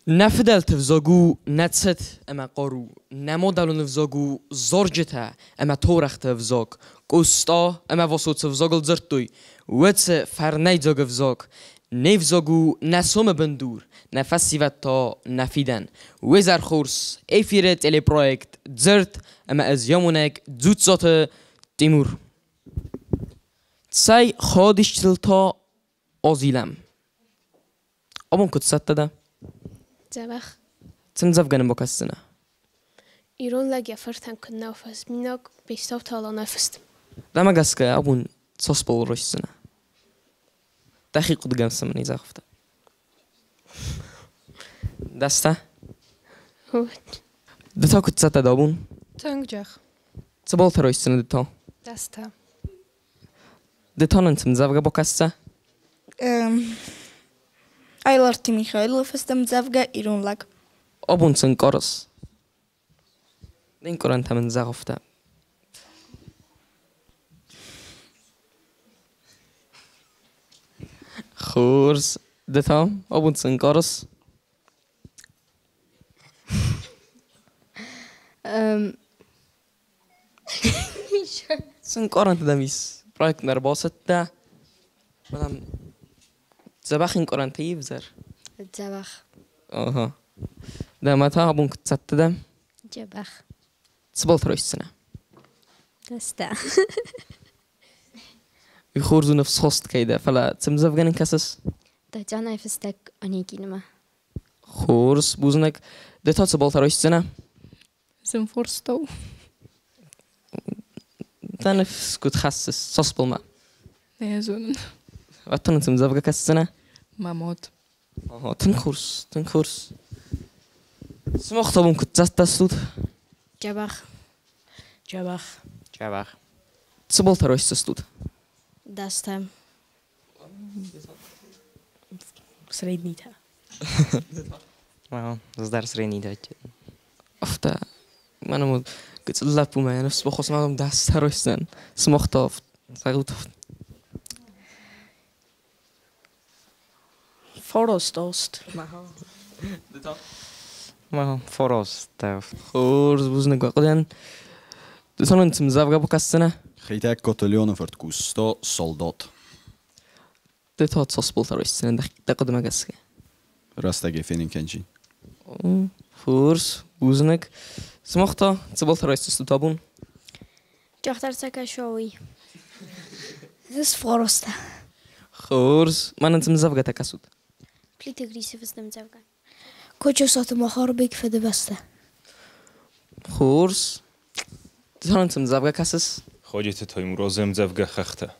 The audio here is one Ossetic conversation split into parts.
Нӕ фыдӕлты взаг у нӕ цыт ӕмӕ хъару, нӕ мадӕлон ӕвзаг у зарджытӕ ӕмӕ таурӕгъты ӕвзаг. Къоста ӕмӕ Васо цы взагыл дзырдтой, уыцы фӕрнӕйдзаг ӕвзаг. Не взаг у нӕ сомы бындур, нӕ фӕсивӕд та нӕ фидӕн. Уе зӕр хорз, эфиры телепроект «Дзырд» ӕмӕ ӕз йӕ амонӕг Дзуццаты Тимур. Цӕй, ходистыл та азилӕм. Абон куыд цӕттӕ дӕ? Дзӕбӕх. Цы ӕмдзӕвгӕ нын бакӕсдзынӕ? Ирон лӕг йӕ фыртӕн куыд нӕу фӕзминаг, Бестауты Аланӕй фыст. Дӕмӕ гӕсгӕ абон цас балл райсдзынӕ? Дӕхи хъуыдыгӕн цы мын загъта? Дӕстӕ? Ды та куыд цӕттӕ дӕ абон? Тынг джах. Цы баллтӕ райсдзынӕ ды та? Дӕстӕ. Ды та нын цы ӕмдзӕвгӕ бакӕсдзӕ? Айларты Михаилы фыст ӕмдзӕвгӕ «Ирон лӕг». Абон цы нкъарыс? Де нкъарӕнтӕ мын зӕгъ афтӕ. Хорз. Ды та абон цы нкъарыс? Цы нкъарӕнтӕ дӕм ис? Проектмӕ ӕрбацыдтӕ. Мӕнӕн дзӕбӕх ӕнкъарӕнтӕ ивзӕр. Дзӕбӕх. Ага. Дӕ мӕ та абон куыд цӕттӕ дӕ? Дзӕбӕх. Цы баллтӕ райсдзынӕ? Дӕстӕ. Уый хорз у ныфсхаст кӕй дӕ, фӕлӕ цы ӕмдзӕвгӕ нын кӕсыс? Татьянайы фыстӕг Онегинмӕ. Хорз, бузныг. Ды та цы баллтӕ райсдзынӕ? Зынфорстау. Дӕ ныфс куыд хӕссыс цас балмӕ? Нӕ зонын. Уӕд та нын цы ӕмдзӕвгӕ кӕсдзынӕ? Мӕ мад. Ага, тынг хорз, тынг хорз. Сымах та уым куыд цӕттӕ стут? Дзӕбӕх. Дзӕбӕх. Дзӕбӕх. Цы баллтӕ райсдзыстут? Дӕстӕ. Среднитӕ. Ӕз дӕр среднитӕ. Афтӕ, мӕнӕ мын гыццыл лӕппумӕ йӕ ныфс бахос, мӕ дӕстӕ райсдзӕн. Сымах та зӕгъут. Форостост. Форостав. Хорз, бузныг бахъуыдиан. Ды та нын цы ӕмдзӕвгӕ бакӕсдзынӕ? Хетӕгкаты Леоны фырт Къоста «Салдат». Ды та цас баллтӕ райсдзынӕ дӕ хъуыдымӕ гӕсгӕ? Рӕстӕгӕй фенын кӕнджи. Хорз, бузныг. Сымах та цы баллтӕ райсдзыстут абон? Джохтар Саакашвили. Ӕз фороста. Хорз. Мӕнӕн цы ӕмдзӕвгӕтӕ кӕсут? Плиты Грисы фыст ӕмдзӕвгӕ. Кочысаты Махарбег «Фыдыбӕстӕ». Хорз. Ды та нын цы ӕмдзӕвгӕ кӕсыс? Ходжиты Таймуразы ӕмдзӕвгӕ «Хӕхтӕ».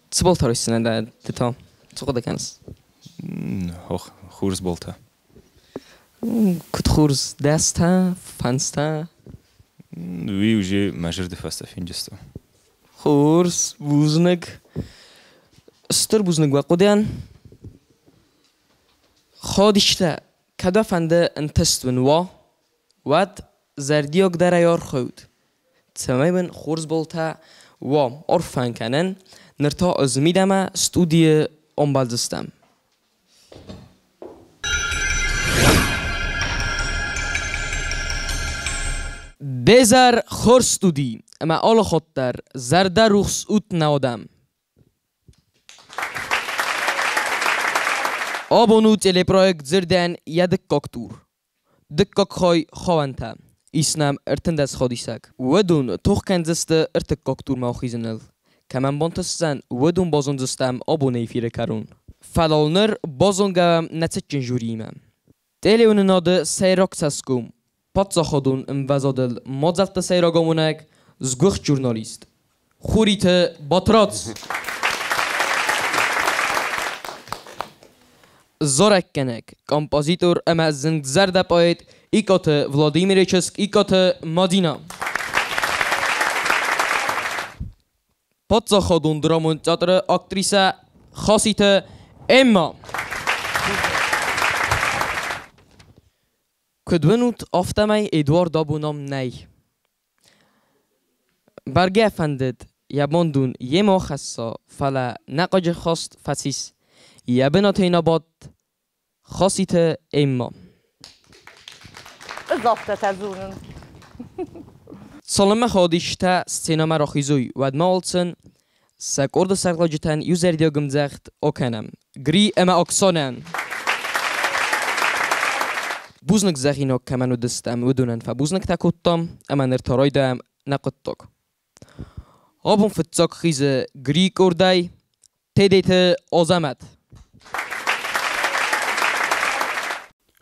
Цы баллтӕ райсдзынӕ ды та? Цы хъуыды кӕныс? Хорз баллтӕ. Куыд хорз? Дӕстӕ, фӕндзтӕ? Уый уже мӕ зӕрды фӕстӕ фенджыстӕм. Хорз, бузныг. Стыр бузныг уӕ хъуыдыйӕн. Ходистӕ, кӕд уӕ фӕнды ӕнтыст уын уа, уӕд зӕрдиагдӕрӕй архайут, цӕмӕй уын хорз баллтӕ уа. Арфӕ кӕнын. Ныр та ӕз мидӕмӕ студийы ӕмбӕлдзыстӕм. Де зӕр хорз, студи, ӕмӕ алы хатт дӕр зӕрдӕрухс ут нӕ адӕм. Абон у телепроект «Дзырдӕн» йӕ дыккаг тур. Дыккаг хай хауӕнтӕ. Ис нӕм 13 ходисӕг. Уыдон тох кӕндзысты ӕртыккаг турмӕ ахизыныл. Кӕмӕн бантысдзӕн, уыдон базондзыстӕм абоны эфиры кӕрон. Фӕлӕ ныр базонгӕ нӕ цытджын жюриимӕ. Телеуынынады сӕйраг цӕсгом, паддзахадон ӕмвӕзадыл мадзӕлтты сӕйраг амонӕг, сгуыхт журналист Хуриты Батрадз. Зарӕггӕнӕг, композитор ӕмӕ зынгзӕрдӕ поэт Икъаты Владимиры чызг Икъаты Мадинӕ. Паддзахадон драмон театры актрисӕ Хаситы Эмма. Куыд уынут, афтӕмӕй Эдуард абон ам нӕй. Бӕргӕ фӕндыд, йӕ бон йемӕ ахӕсса, фӕлӕ нӕхъӕджы хаст фӕцис. Йӕ бынаты йын абадт Хаситы Эмма. Ӕз афтӕтӕ зонын. Цалынмӕ хайадисджытӕ сценӕмӕ рахизой, уӕдмӕ алцӕн сӕ къорды сӕргълӕуджытӕн иу зӕрдиаг ӕмдзӕгъд акӕнӕм. Гри ӕмӕ Оксанӕн! Бузныг зӕгъинаг кӕмӕн уыдыстӕм, уыдонӕн фӕбузныгтӕ кодтам, ӕмӕ ныр та райдайӕм нӕ хъуыддаг. Абон фыццаг хизы Грийы къордӕй Тедеты Азӕмӕт.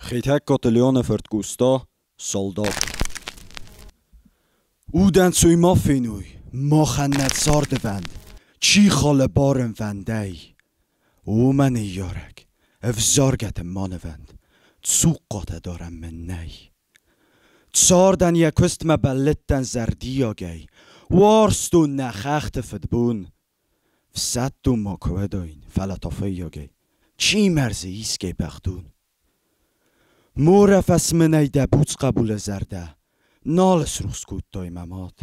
Хетӕгкаты Леоны фырт Къоста солдат. Удӕнцой ма фенуй махӕн нӕ цардвӕнд, чи халы барӕнвӕндӕй. Уымӕ ныййарӕг, ӕвзаргӕтӕ ма нывӕнд, цухъхъатӕ дарӕн мын нӕй. Цардӕн йӕ куыстмӕ бӕллыдтӕн зӕрдиагӕй, уарзтон нӕ хӕхты фыдбон. Фсӕддон ма куы уыдаин, фӕлӕ та фыййагӕй чи мӕрзы искӕй бӕхдон? Морӕ фӕсмынӕй дӕ буц хъӕбулы зӕрдӕ нал срухс кодтай, мӕ мад.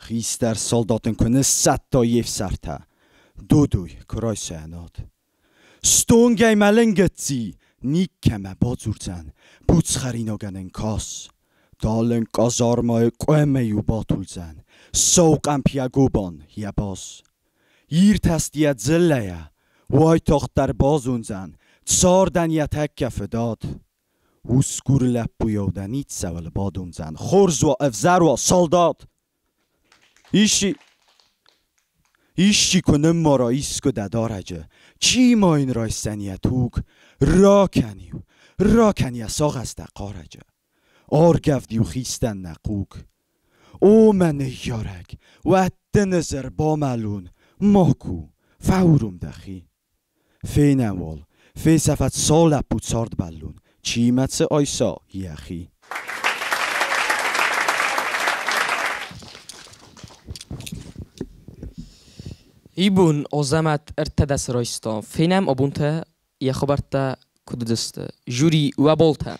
Хистӕр салдат ын куы ныссӕтта йе фсӕртӕ, додой куы райса ӕнад. Стонгӕй мӕлын гыцци, никӕмӕ бадзурдзӕн, буц хӕринагӕн ын кас. Талынг къазармайы къуымӕй-иу батулдзӕн, сау хъӕмп йӕ гобан, йӕ бас. Иртӕст йӕ дзыллӕйӕ, уайтагъддӕр базондзӕн, цардӕн йӕ тӕккӕ фыдад. Усгур лӕппуйау дӕ ницӕуыл бадомдзӕн, хорз уа, ӕвзӕр уа, салдат! Исчи, исчи куы ныммара искуы дӕ дарӕджы, чи ма йын райсдзӕн йӕ туг? Ракӕн-иу, ракӕн йӕ сагъӕстӕ хъарӕджы. Аргӕвд-иу хистӕн нӕ хъуг. О, мӕ ныййарӕг, уӕд дын ӕз ӕрбамӕлон, ма ку, фӕуром дӕхи. Фенӕм уал, фесӕфӕд сау лӕппу цардбӕллон, чи мӕ цы айса йӕхи. Ибон Азӕмӕт ӕртӕдӕсы райста. Фенӕм абонтӕ йӕ хабӕрттӕ куыд уыдысты. Жюри уӕ болтӕ.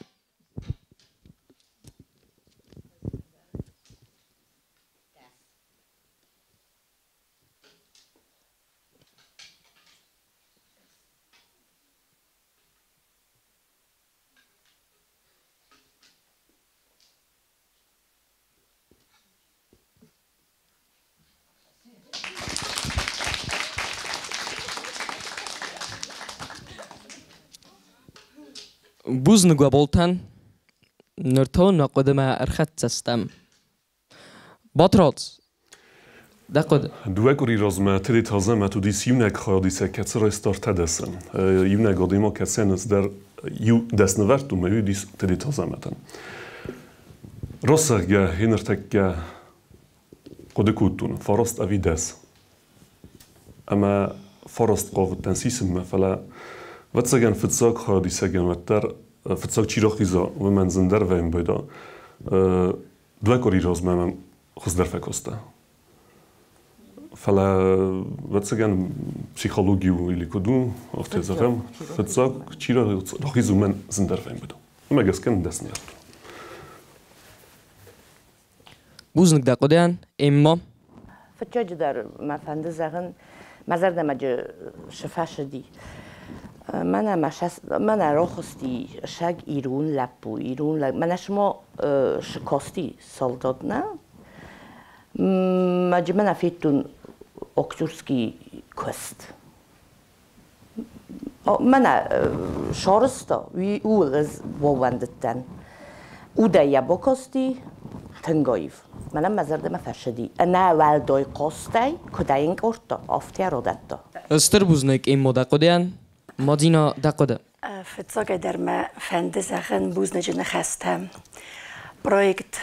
Бузныг уӕ болтӕн. Ныр та нӕ хъуыдымӕ ӕрхӕццӕ стӕм. Батрадз, дӕ хъуыды? Дыууӕ къуыри размӕ Тедеты Азӕмӕт уыдис иунӕг хайадисӕг, кӕцы райста ӕртӕдӕсы. Иунӕг адӕймаг, кӕцыйӕн ӕз дӕр иу дӕснывӕрдтон, мӕ уый уыдис Тедеты Азӕмӕтӕн. Раст зӕгъгӕ, йе ныртӕккӕ хъуыды кодтон, фараст ӕви дӕс. Ӕмӕ фараст хъавыдтӕн сисынмӕ, фӕлӕ, ӕвӕццӕгӕн, фыццаг хайадисӕгӕн уӕддӕр фыццаг чи рахиза, уымӕн зындӕр вӕййын байда. Дыууӕ къуыри размӕ мӕм хуыздӕр фӕкодта. Фӕлӕ, ӕвӕццӕгӕн, психологи у или куыд у, афтӕ зӕгъӕм, фыццаг чи рахизы, уымӕн зындӕр вӕййын байда. Уымӕ гӕсгӕ нын дӕсны лӕппу. Бузныг дӕ хъуыдыйӕн, Эмма. Фыццаджыдӕр мӕ фӕнды зӕгъын, мӕ зӕрдӕмӕ цы фӕцыди. Мӕнӕ мӕнӕ рохсти саг ирон лӕппу, ирон лӕг. Мӕнӕ шмо шкости солдат нӕ. Мӕ мӕнӕ федтон актерский куыст. Мӕнӕ сарӕзта, уый ууыл ӕз баууӕндыдтӕн. Удӕй йӕ бакасти тынг аив. Мӕнӕн мӕ зӕрдӕмӕ фӕцыди. Ӕнӕ уӕлдай хъазтӕй, куыд ӕй ӕнкъардта, афтӕ радӕтта. Стыр бузныг, Эммо, дӕ хъуыдыйӕн. Мадина, дӕ хъуыды? Фыццагӕй мӕ фӕнды зӕгъын бузныджы ныхӕстӕ. Проект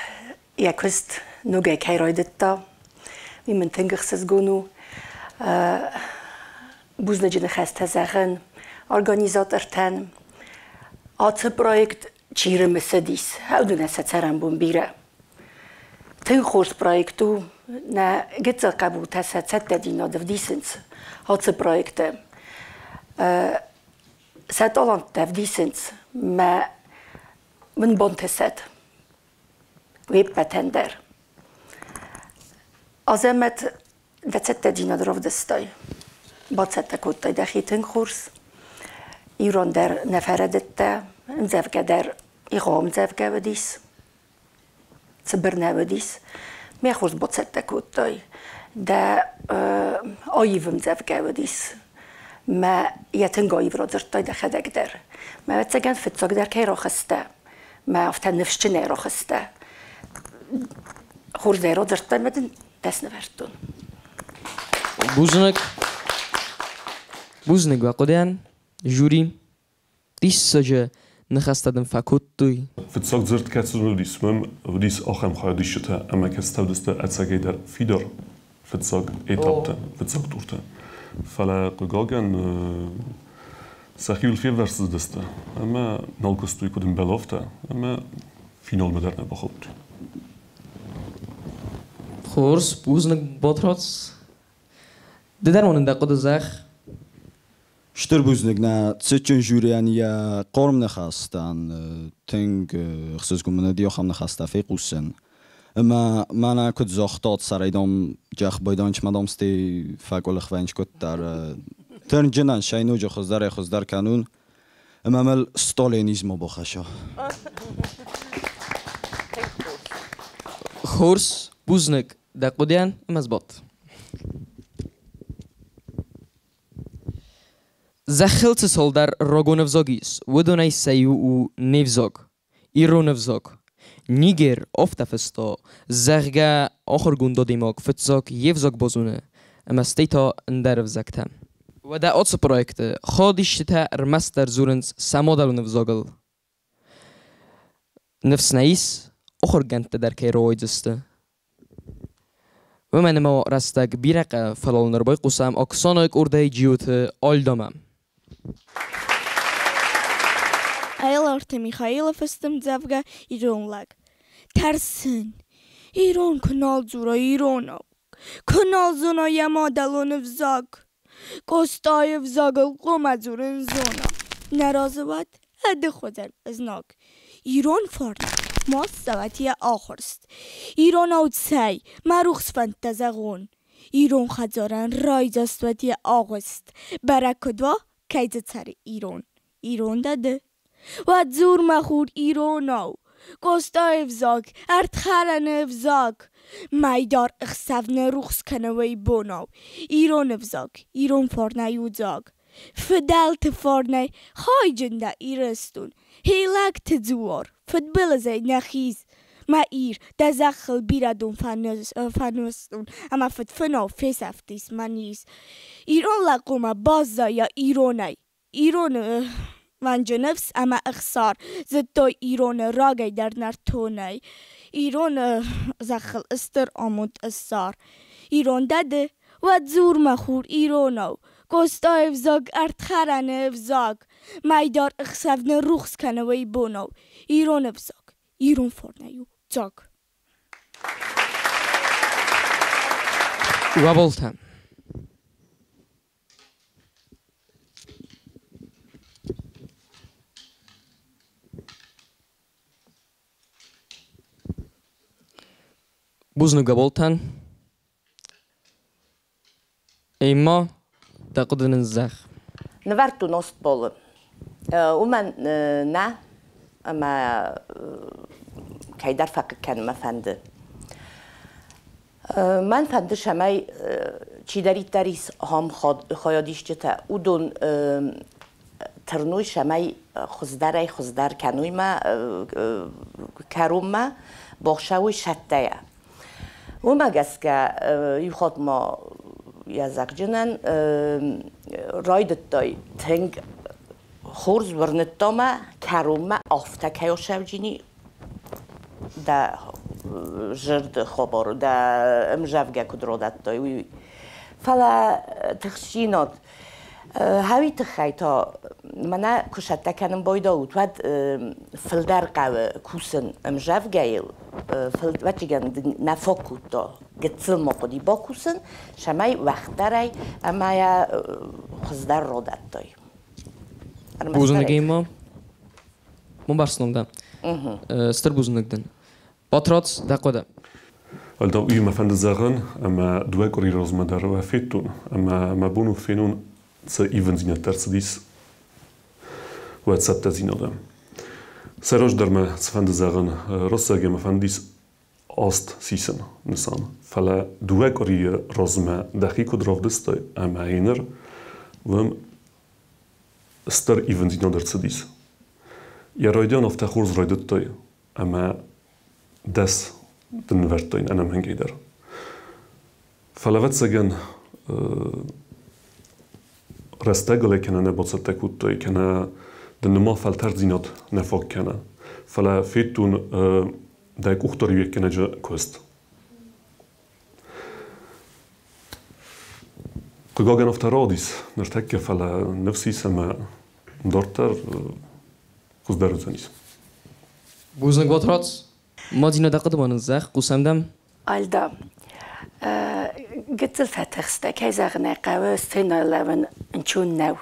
йӕ куыст ногӕй кӕй райдыдта, уый мын тынг ӕхсызгон у. Бузныджы ныхӕстӕ зӕгъын организатортӕн. Ацы проект чи рымысыдис, уыдонӕн сӕ цӕрӕнбон бирӕ. Тынг хорз проект у. Нӕ гыццыл хъӕбултӕ сӕ цӕттӕдзинад ӕвдисынц ацы проекты. Сӕ таланттӕ ӕвдисынц мӕ мын бантысӕд уе ппӕтӕн дӕр. Азӕмӕт, дӕ цӕттӕдзинад равдыстай. Бацӕттӕ кодтай дӕхи тынг хорз. Ирон дӕр нӕ фӕрӕдыдтӕ, ӕмдзӕвгӕ дӕр. Ирон ӕмдзӕвгӕ уыдис, цыбыр нӕ уыдис. Мӕ хорз бацӕттӕ кодтай. Дӕ аив ӕмдзӕвгӕ уыдис. Мӕ йӕ тынг аив радзырдтай дӕхӕдӕг дӕр. Мӕ ӕвӕццӕгӕн фыццагдӕр кӕй рахызтӕ, мӕ афтӕ ныфсджынӕй рахызтӕ. Хорзӕй радзырдтай мӕ дын дӕс нывӕрдтон. Бузныг. Бузныг уӕ хъуыдыйӕн, жюри. Диссаджы ныхӕстӕ дын фӕкодтой. Фыццаг дзырд кӕцы уыдис мӕм, уыдис ахӕм хайадисджытӕ ӕмӕ кӕцытӕ уыдысты ӕцӕгӕйдӕр фидар фыццаг этаптӕ, фыццаг туртӕ. Фӕлӕ, хъыгагӕн, сӕхиуыл феввӕрсыдысты ӕмӕ нал куыстой куыд ӕмбӕлы, афтӕ, ӕмӕ финалмӕ дӕр нӕ бахаудтой. Хорз, бузныг, Батрадз. Ды дӕр ма нын дӕ хъуыды зӕгъ. Стыр бузныг нӕ цытджын жюрийӕн йӕ хъарм ныхӕстӕн. Тынг ӕхсызгон мын уыди ахӕм ныхӕстӕ фехъусын. Ӕмӕ мӕнӕ куыд загътат, сӕрӕй дам джахбайданчмӕ дам стӕй фӕкъуылых коддӕр. Тырнджынӕн сӕ ноджы хуыздӕрӕй-хуыздӕр кӕнун. Ӕмӕ мыл сталинизмы бахӕса. Хорз, бузныг дӕ хъуыдыйӕн ӕмӕ сбадт. Зӕххыл цы цалдӕр рагон ӕвзаг ис, уыдонӕй сӕ иу у не взаг, ирон ӕвзаг. Нигер афтӕ фыста, зӕгъгӕ, ахуыргонд адӕймаг фыццаг йе взаг базоны, ӕмӕ стӕй та ӕндӕр ӕвзӕгтӕ. Уӕдӕ ацы проекты хайадисджытӕ ӕрмӕстдӕр дзурынц сӕ мадӕлон ӕвзагыл. Ныфс нӕ ис, ахуыргӕндтӕ дӕр кӕй рауайдзысты. Уымӕн ӕмӕ рӕстӕг бирӕ фӕлӕ ныр байхъусӕм Оксанайы къордӕй Джиоты Альдамӕ. Айларты Михаилы фыст ӕмдзӕвгӕ «Ирон лӕг». Тӕрсын, ирон куы нал дзура иронау, куы нал зона йӕ мадӕлон ӕвзаг. Къостайы ӕвзагыл хъуамӕ дзурын зона. Нӕ разы уӕд ӕдых уыдзӕн ӕзнаг. Ирон фарн ма ссӕуӕд йӕ ахуырст. Иронау цӕй, мӕ рухс фӕндтӕ зӕгъон. Ирон хӕдзарӕн райдзаст уӕд йӕ агъуыст. Бӕрӕг куыд уа, кӕй дзы цӕры ирон. Ирон дӕ ды. Уӕд дзур, мӕ хур, иронау. Къостайы ӕвзаг, ӕрдхӕрӕны ӕвзаг. Мӕйдар ӕхсӕв нӕ рухс кӕны уый бонау. Ирон ӕвзаг, ирон фарнӕй у дзаг. Фыдӕлты фарнӕй хайджын дӕ Ирыстон. Хилӕгты дзуар, фыдбылызӕй нӕ хиз. Мӕ Ир, дӕ зӕххыл бирӕ дон фӕнызтон, ӕмӕ фыдфынау фесӕфтис мӕ низ. Ирон лӕг хъуамӕ баззайа иронӕй. Ирон уӕнджы ныфс ӕмӕ ӕхсар зыдтой ироны рагӕй дӕр нӕртонӕй. Ирон зӕххыл стыр амонд ыссар. Ирон дӕ ды, уӕд дзур, мӕ хур, иронау. Къостайы ӕвзаг, ӕрдхӕрӕны ӕвзаг. Мӕйдар ӕхсӕв ныррухс кӕны уый бонау. Ирон ӕвзаг, ирон фарнӕй у дзаг. Уӕболтӕ. Бузныг Уӕболтӕн. Эмма, дӕ хъуыды нын зӕгъ. Нывӕрдтон Остболы. Уымӕн нӕ, ӕмӕ кӕйдӕр фӕхъыг кӕнын мӕ фӕнды. Мӕн фӕнды, цӕмӕй чидӕриддӕр ис ахӕм хайадисджытӕ, уыдон тырной, цӕмӕй хуыздӕрӕй-хуыздӕр кӕной мӕ кӕронмӕ бахсӕуой сӕттӕйӕ. Уымӕ гӕсгӕ иу хатт ма йӕ зӕгъджынӕн райдыдтай тынг хорз уырныдта мӕ кӕронмӕ афтӕ кӕй осӕвджини дӕ зӕрды хабар, дӕ ӕмзӕвгӕ куыд радӕттай, уый. Фӕлӕ тыхстдзинад хӕуи тыххӕй та мӕнӕ куы сӕттӕ кӕнын байдауд, уӕд фылдӕр хъӕуы кусын ӕмзӕвгӕйыл, ӕвӕццӕгӕн нӕ фаг кодта гыццыл ма хъуыди бакусын, цӕмӕй уӕгъддӕрӕй ӕмӕ йӕ хуыздӕр радӕттай. Бузныг ма. Мбарстон дӕ. Стыр бузныг дын. Батрадз, дӕ хъуыды. Альда уый мӕ фӕнды зӕгъын, ӕмӕ дыууӕ къуыри размӕ дӕр уӕ федтон, ӕмӕ мӕ бон у фенон, цы ивындзинӕдтӕ ӕрцыдис уӕ цӕттӕдзинады. Сӕраздӕр мӕ цы фӕнды зӕгъын, рӕстӕг ӕмӕ фӕндис аст сисын нысан. Фӕлӕ дыууӕ къуырийы размӕ дӕхи куыд равдыстай ӕмӕ ныр уым стыр ивындзинад ӕрцыдис. Йӕ райдиан афтӕ хорз райдыдтай ӕмӕ дӕс дын нывӕрдтаин ӕнӕмӕнгӕй дӕр. Фӕлӕ, ӕвӕццӕгӕн, рӕстӕгыл ӕй кӕнӕ нӕ бацӕттӕ кодтай, кӕнӕ дын нырма фӕлтӕрддзинад нӕ фаг кӕны. Фӕлӕ федтон дӕ къухдариуӕггӕнӕджы куыст. Хъыгагӕн, афтӕ рауадис ныртӕккӕ, фӕлӕ ныфс ис ӕмӕ дарддӕр хуыздӕр уыдзӕнис. Бузныг, Батрадз. Мадина, дӕ хъуыды ма нын зӕгъ, хъусӕм дӕм. Альда, гыццыл фӕтыхстӕ, кӕй зӕгъын ӕй хъӕуы, сценӕйыл лӕууын ӕнцон нӕу,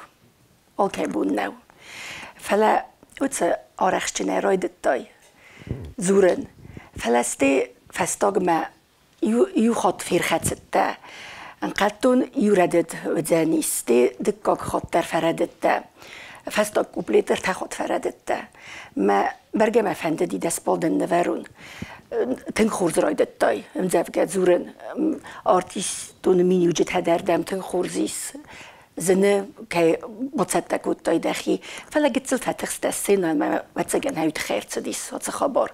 алкӕй бон нӕу. Фӕлӕ уыцы арӕхстджынӕй райдыдтай дзурын. Фӕлӕ стӕй фӕстагмӕ иу хатт ферхӕцыдтӕ. Ӕнхъӕлдтон, иу рӕдыд уыдзӕнис, стӕй дыккаг хатт дӕр фӕрӕдыдтӕ. Фӕстаг куплет ӕртӕ хатт фӕрӕдыдтӕ. Мӕ бӕргӕ мӕ фӕндыди дӕ спалдӕн нывӕрун. Тынг хорз райдыдтай ӕмдзӕвгӕ дзурын. Артистоны миниуджытӕ дӕр дӕм тынг хорз ис. Зыны, кӕй бацӕттӕ кодтай дӕхи. Фӕлӕ гыццыл фӕтыхстӕ сценӕмӕ, ӕвӕццӕгӕн, ӕй тыххӕй ӕрцыдис ацы хабар.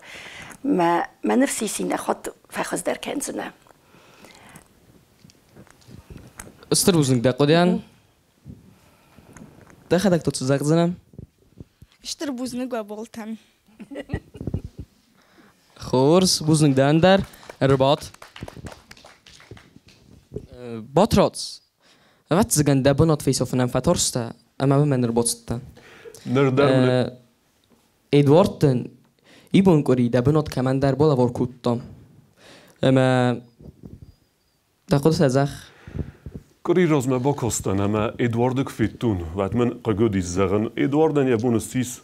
Мӕ, мӕ ныфс ис, иннӕ хатт фӕхуыздӕр кӕндзынӕ. Стыр бузныг дӕ хъуыдыйӕн. Дӕхӕдӕг та цы зӕгъдзынӕ? Стыр бузныг уӕ болтӕн. Хорз, бузныг дӕн дӕр. Ӕрбад. Батрадз, ӕвӕццӕгӕн дӕ бынат фесафынӕн фӕтарстӕ ӕмӕ мӕм ӕрбацыдтӕ. Ныр дӕр Эдуард дын ибон къуыри дӕ бынат кӕмӕндӕр балӕвар кодта. Ӕмӕ дӕ хъуыдытӕ зӕгъ. Къуыри размӕ бакастӕн ӕмӕ Эдуарды куы федтон, уӕд мын хъыг уыдис, зӕгъын, Эдуардӕн йӕ бон ссис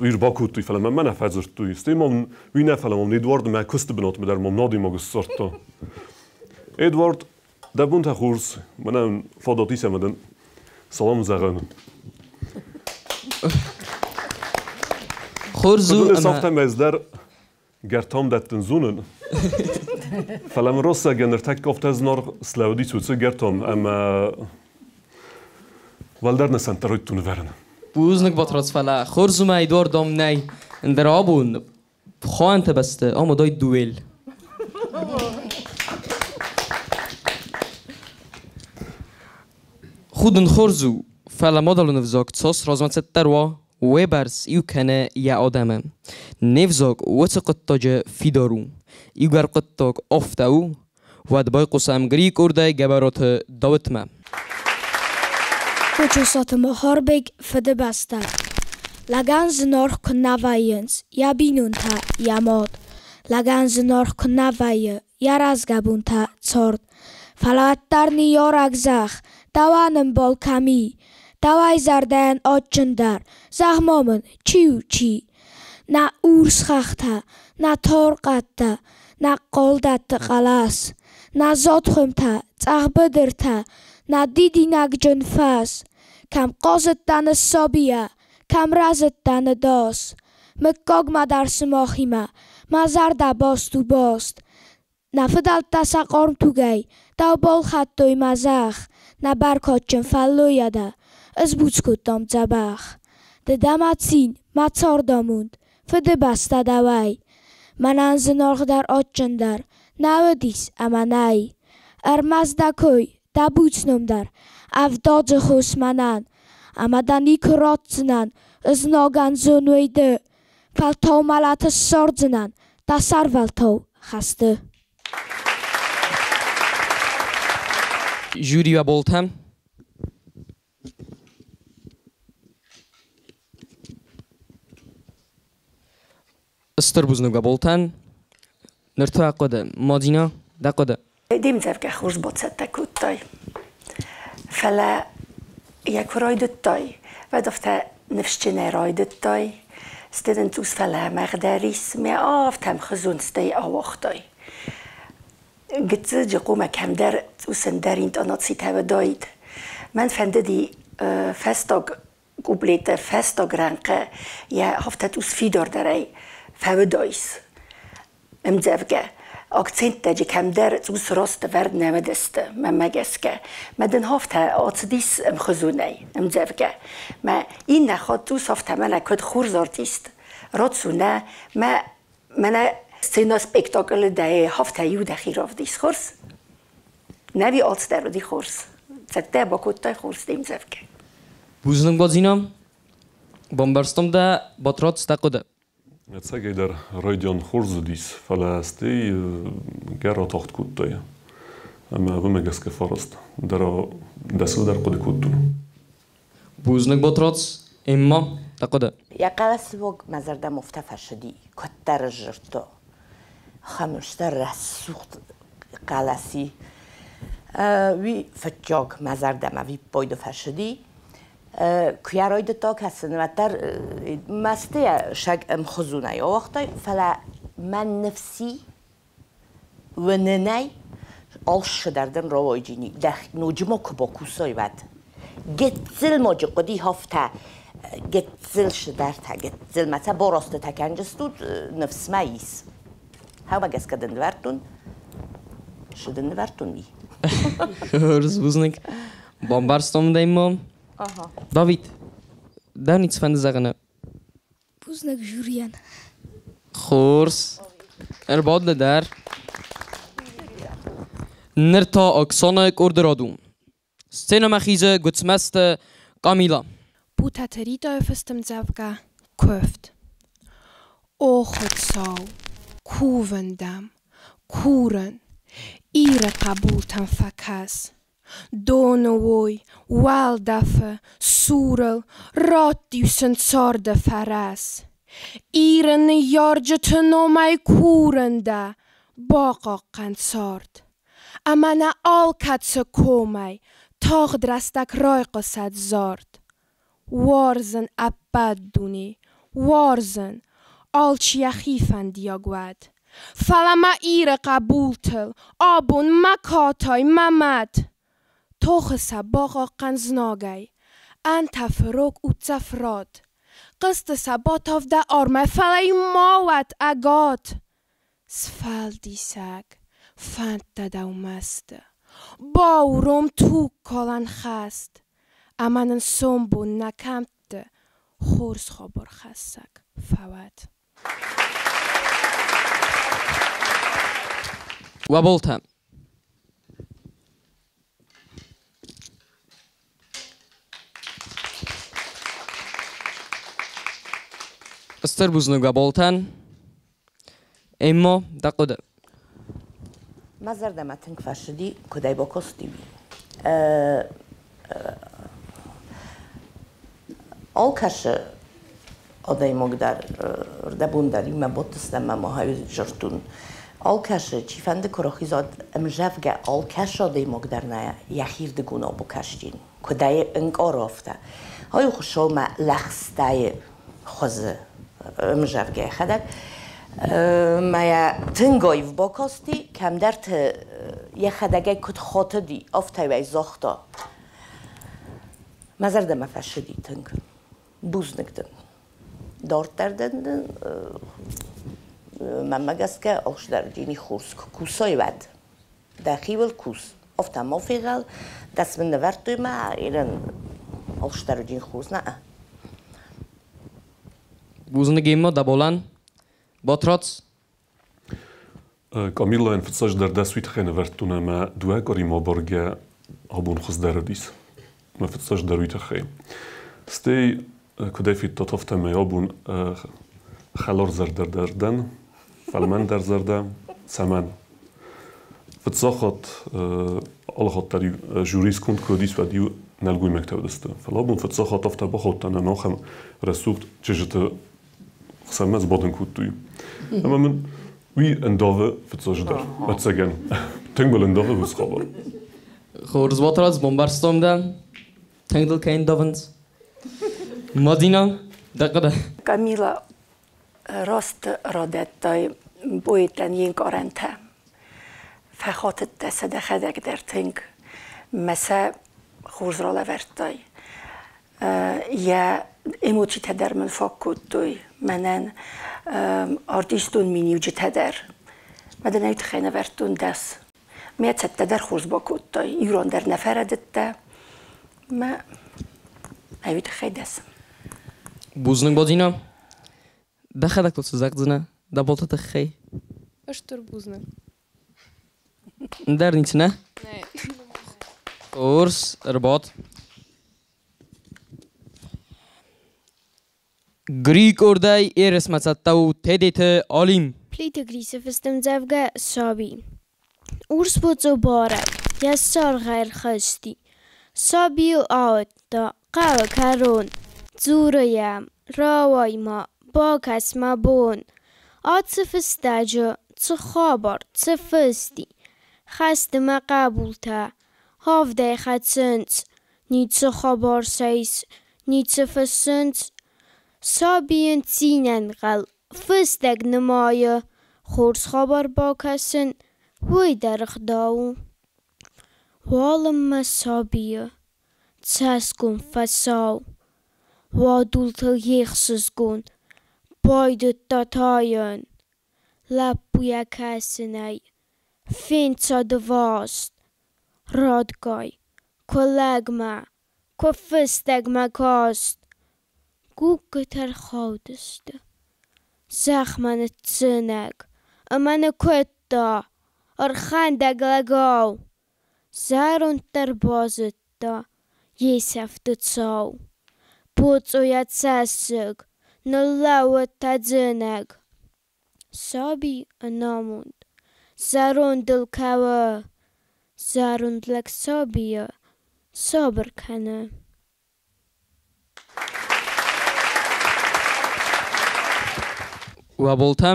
уый ӕрбакодтой, фӕлӕ мӕм нӕ фӕдзырдтой. Стӕй мӕм уый нӕ, фӕлӕ мӕм Эдуард мӕ куысты бынатмӕ дӕр мӕм надимаг ссардта. Эдуард, дӕ бонтӕ хорз, мӕнӕн фадат ис ӕмӕ дын салам зӕгъын. Хорз у ӕмӕ... Афтӕ ӕз дӕр гӕртам дӕттын зонын. Фӕлӕ мын рӕстӕгӕн ныртӕккӕ афтӕ зынаргъ слӕууыдис уыцы гӕртам ӕмӕ уӕлдӕр нысӕнттӕ райдыдтон ӕвӕрын. Бузныг, Батрадз, фӕлӕ хорз у мӕ Эдуард ам нӕй. Ӕндӕр абон Пхуанты бӕсты амыдой дуэль. Худын хорз у, фӕлӕ мадӕлон ӕвзаг цас размӕцыддӕр уа, уыйбӕрц иу кӕны йӕ адӕмы. Не взаг уыцы хъуыддаджы фидар у. Иугӕр хъуыддаг афтӕ у, уӕд байхъусӕм Грикъордӕй Гӕбӕраты Дауытмӕ. Кочысаты Махарбег Фыдыбӕстӕ. Лӕгӕн зынаргъ куы нӕ вӕййынц йӕ бинонтӕ, йӕ мад. Лӕгӕн зынаргъ куы нӕ вӕййы йӕ рӕзгӕ бонтӕ, цард. Фӕлӕ уӕддӕр ныййарӕг зӕхх, дӕуӕн ӕмбал кӕм и? Дӕуӕй зӕрдӕйӕн адджындӕр, зӕгъ-ма мын, чи у, чи? Нӕ урс хӕхтӕ, нӕ тар хъӕдтӕ, нӕ хъалдӕтты хъӕлӕс, нӕ зад хуымтӕ, цъӕх быдыртӕ, нӕ дидинӕгджын фӕз. Кӕм хъазыдтӕ ныссабийӕ, кӕм рӕзыдтӕ ныдас. Мыггагмӕ дӕр сымахимӕ мӕ зӕрдӕ баст у баст. Нӕ фыдӕлтӕ сӕ хъарм тугӕй дӕу балхӕдтой мӕ зӕхх, нӕ бӕркадджын фӕллойӕ дӕ ысбуц кодтам дзӕбӕх. Ды дӕ мӕ цин, мӕ цардамонд, Фыдыбӕстӕ дӕуӕй. Мӕнӕн зынаргъдӕр, адджындӕр нӕ уыдис ӕмӕ нӕй. Ӕрмӕст дӕ кой, дӕ буц ном дӕр ӕвдадзы хос мӕнӕн, ӕмӕ дӕ никуы ратдзынӕн ызнагӕн зон уый ды. Фӕлтау мӕлӕты ссардзынӕн дӕ сӕрвӕлтау хӕсты. Жюри уӕ болтӕм. Стыр бузныг уӕ болтӕн. Ныр та хъуыды. Мадина, дӕ хъуыды. Де мдзӕвгӕ хорз бацӕттӕ кодтай. Фӕлӕ йӕ куы райдыдтай, уӕд афтӕ ныфсджынӕй райдыдтай, стӕй дын цъус фӕлӕмӕгъдӕр ис, мӕ афтӕ ӕмхуызон стӕй ауагътай. Гыццыл джихъомӕ кӕмдӕр цъус ӕндӕр интонацитӕ уыдаид. Мӕн фӕндыди фӕстаг Куплеты фӕстаг рӕнхъы йӕ афтӕ цъус фидардӕрӕй фӕуыдаис ӕмдзӕвгӕ. Акценттӕ джы кӕмдӕр цъус раст ӕвӕрд нӕ уыдысты, мӕнмӕ гӕсгӕ. Мӕ дын афтӕ ацыдис ӕмхуызонӕй ӕмдзӕвгӕ. Мӕ иннӕ хатт цъус афтӕ мӕнӕ куыд хорз артист рацу нӕ, мӕ мӕнӕ сцена спектаклы дӕ афтӕ иу дӕхи равдис хорз. Нӕви алцыдӕр уыди хорз. Цӕттӕ бакодтай хорз де мдзӕвгӕ. Бузныг, Бадзина. Бамбӕрстон дӕ, Батрадз, дӕ хъуыды. Ӕцӕгӕйдӕр райдиан хорз уыдис, фӕлӕ стӕй гӕр атагъд кодтай. Ӕмӕ уымӕ гӕсгӕ фӕраст. Дӕр дӕ цыдӕр хъуыды кодтон. Бузныг, Батрадз. Эмма, дӕ хъуыды. Йӕ хъӕлӕсыуаг мӕ зӕрдӕмӕ афтӕ фӕцыди, куыддӕр сдзырдта. Хӕмыцдӕр рӕсугъд хъӕлӕси. Уый фыццаг мӕ зӕрдӕмӕ виппайды фӕцыди. Куы йӕ райдыдта кӕсын, уӕддӕр мӕстыйӕ сӕг ӕмхуызонӕй ауагътай, фӕлӕ мӕн ныфси уынынӕй алцыдӕр дын рауайджини. Ноджы ма куы бакусай, уӕд. Гыццыл ма джы хъуыди афтӕ, гыццыл цыдӕртӕ, гыццыл ма сӕ барастытӕ кӕнджыстут, ныфс мӕ ис. Хӕумӕ гӕсгӕ дын нывӕрдтон, цы дын нывӕрдтон, уый. Хорз, бузныг. Бамбӕрстон дӕ ма. Давид, дӕ ницы фӕнды зӕгъын? Бузныг жюрийӕн. Хорз. Ӕрбадгӕ дӕр. Ныр та Оксанайы къорды рад у. Сценӕмӕ хизы Гуыцмӕзты Камила. Бутаты Ритъайы фыст ӕмдзӕвгӕ «Куывд». О Хуыцау, кувын дӕм, курын, Иры хъӕбултӕм фӕкӕс. Доны уой, уӕлдӕфы, сурыл, Ратт-иу сын царды фӕрӕз. Иры ныййарджыты номӕй курын дӕ, бахъахъхъӕн цард. Ӕмӕ нӕ алкӕцы комӕй тагъд рӕстӕг райхъуысӕд зард. Уарзын ӕппӕт дуне, уарзын, алчи йӕхи фӕндиаг уӕд. Фӕлӕ мӕ Иры хъӕбултыл абон мӕ катай, мӕ мӕт. Тохы сӕ бахъахъхъӕн знагӕй, ӕнтӕфы рог уддзӕф рад. Хъызты сӕ батав дӕ армӕй, фӕлӕ-иу ма уӕд ӕгад. Сфӕлдисӕг, фӕндтӕ дӕумӕ сты, бауром тугкалӕн хӕст, ӕмӕ нын сомбон нӕ кӕмтты хорз хабархӕссӕг фӕуӕд. Уӕ болтӕ. Стыр бузныг уӕ болтӕн. Эмма, дӕ хъуыды. Мӕ зӕрдӕмӕ тынг фӕцыди, куыд ӕй бакасти, уый. Алкӕцы адӕймаг дӕр рдӕбон дӕр иумӕ бадтыстӕм ӕмӕ ма дзырдтон. Алкӕцы, чифӕнды куы рахизӕд ӕмзӕвгӕ, алкӕцы адӕймаг дӕр нӕ йӕхирдыгонау бакастин, куыд ӕй ӕнкъары, афтӕ. Ай Хуыцаумӕ лӕгъстӕйы хуызы ӕмзӕвгӕ йӕхӕдӕг. Мӕ тынг аив бакасти, кӕмдӕрты йӕхӕдӕгӕй куыд хатыди, афтӕ ӕй загъта. Мӕ зӕрдӕмӕ фӕцыди тынг. Бузныг дын. Дарддӕр дын мӕнмӕ гӕсгӕ алчидӕр дини хорз куы кусай, уӕд. Дӕхиуыл кус. Афтӕ ма фегъӕл, дӕс мын нывӕрдтой мӕ ирӕн алчидӕр дин хорз нӕ. Бузныг, Эмма, дӕ болӕн. Батрадз. Камиллайӕн фыццаджыдӕр дӕс уый тыххӕй нывӕрдтон ӕмӕ дыууӕ къуыримӕ абаргӕ абон хуыздӕр уыдис. Мӕ фыццаджыдӕр уый тыххӕй. Стӕй куыдӕй федтат, афтӕмӕй абон хӕларзӕрдӕдӕр дӕн, фӕлмӕндӕр зӕрдӕ. Цӕмӕн? Фыццаг хатт алы хатт дӕр жюри сконд куы уыдис, уӕд-иу нӕлгоймӕгтӕ уыдысты. Фӕлӕ абон фыццаг хатт афтӕ бахаудтӕн ӕмӕ ахӕм рӕсугъд чызджыты хсӕнмӕ сбадын кодтой. Ӕмӕ мын уый ӕндавы фыццаджыдӕр, ӕцӕгӕн. Тынг мыл ӕндавы уыцы хабар. Хорз, Батрадз, бамбӕрстон дӕ. Тынг дыл кӕй ӕндавынц. Мадина, дӕ хъуыды? Камила раст радӕттай поэтӕн йе нкъарӕнтӕ. Фӕхатыдтӕ сӕ дӕхӕдӕг дӕр тынг. Мӕ сӕ хорз ралӕвӕрдтай. Йӕ эмоцитӕ дӕр мын фаг кодтой мӕнӕн, артистон миниуджытӕ дӕр. Мӕ дын ӕй тыххӕй нӕвӕрдтон 10. Мӕ цӕттӕ дӕр хорз бакодтай, ирон дӕр нӕ фӕрӕдыдтӕ. Мӕ ӕй тыххӕй 10. Бузныг, Бодина. Дӕхӕдӕг тут цы зӕгъдзынӕ дӕ болты тыххӕй? Стыр бузныг. Ӕндӕр ницы, нӕ? Нӕ. Хорз, ӕрбад. Грикордӕй ерысмӕ цӕттӕ у Тедеты Алим. Плиты Грисы фыст ӕмдзӕвгӕ «Саби». Урсбоцъо барӕг йӕ саргъӕй ӕрхызти. Сабийыл ауыдта хъӕуы кӕрон. Дзуры йӕм: «Рауай-ма, бакӕс мӕ бон. Ацы фыстӕджы цы хабар, цы фыст и? Хӕсты мӕ хъӕбултӕ авдӕй хӕцынц, ницы хабар сӕ ис, ницы фыссынц». Саби йын цинӕнхъӕл фыстӕг нымайы, хорз хабар бакӕсын, уый дӕр ӕгъдау у. Уалынмӕ сабийы цӕсгом фӕсау, уадултыл йе хсызгон байдыдта тайын. Лӕппу йӕ кӕсынӕй фенцад ӕваст, радгай, куы лӕгмӕ, куы фыстӕгмӕ каст. Гуггытӕ рхаудысты, зӕхмӕ ныццынӕг ӕмӕ ныккуыдта ӕрхӕндӕг лӕгау. Зӕронд дӕр базыдта йе сӕфты цау. Боцъойӕ цӕссыг ныллӕууыд тӕдзынӕг. Саби ӕнамонд, зӕрондыл кӕуы, зӕронд лӕг сабийы сабыр кӕны. Уӕ болтӕ.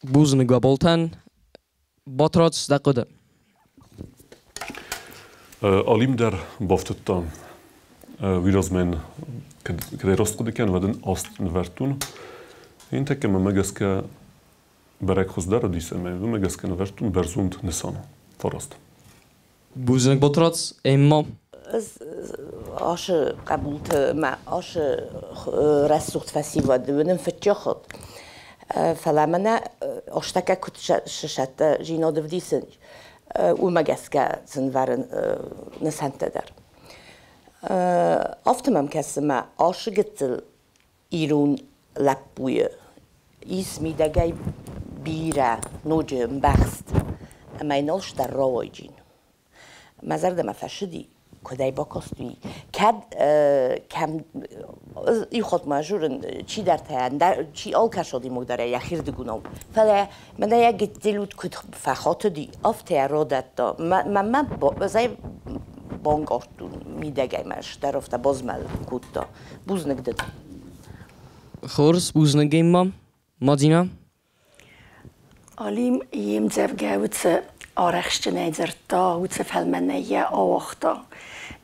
Бузныг уӕ болтӕн. Батрадз, дӕ хъуыды. Алим дӕр бафтыдта уый размӕ йын кӕд раст хъуыды кӕнын, уӕд ын 8 нывӕрдтон. Ин тӕккӕ мӕмӕ гӕсгӕ бӕрӕг хуыздӕр уыдис ӕмӕ уымӕ гӕсгӕ нывӕрдтон бӕрзонд нысан 9. Бузныг, Батрадз. Эмма. Ӕз ашы хъӕбулты мӕ ашы рӕсугъд фӕсивӕды уынын фыццаг. Фӕлӕ мӕнӕ астӕккӕ куыд сысӕтты зинад ӕвдисын, уымӕ гӕсгӕ сын вӕрын нысӕнттӕ дӕр. Афтӕ мӕм кӕсы, мӕ ашы гыццыл ирон лӕппуйы ис мидӕгӕй бирӕ ноджы мбӕхст ӕмӕ йын алцыдӕр рауайджын. Мӕ зӕрдӕмӕ фӕцыди, куыд ӕй бакасти. Кӕд кӕм иу хатт ма журын чидӕртӕ чи алкӕсадимаг дӕр йӕхирдыгонау. Фӕлӕ мӕнӕ йӕ гыццыл уд куыд фӕхатыди, афтӕ йӕ радӕтта. Мӕнмӕ ӕз банкъардтон мидӕгӕй мӕ стӕр афтӕ базмӕлын кодта. Бузныг дын. Хорз, бузныг, Эмма. Мадина? Алим йе мдзӕвгӕ уыцы арӕхстджынӕй дзырдта, уыцы фӕлмӕнӕй йӕ ауагъта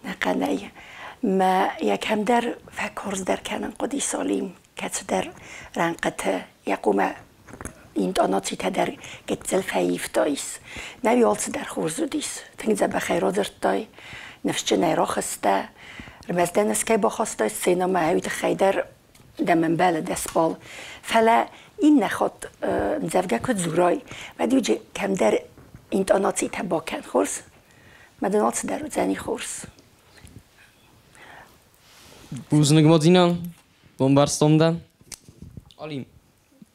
нӕхъӕнӕй. Мӕ йӕ кӕмдӕр фӕкарздӕр кӕнын хъуыдис Алим, кӕцыдӕр рӕнхъыты йӕ хъумӕ интонацитӕ дӕр гыццыл фӕивтаис. Нӕуи алцыдӕр хорз уыдис. Тынг дзӕбӕхӕй радзырдтай, ныфсджынӕй рахызтӕ. Ӕрмӕст дӕ ныфс кӕй бахастай сценӕмӕ, уый тыххӕй дӕр дӕм ӕмбӕлы 10 балл. Фӕлӕ иннӕ хатт ӕмдзӕвгӕ куы дзурай, уӕд иуджы кӕмдӕр интонацитӕ бакӕн хорз, мӕ дын алцыдӕр уыдзӕни хорз. Бузныг, Мадина. Бамбӕрстон дӕ. Алим,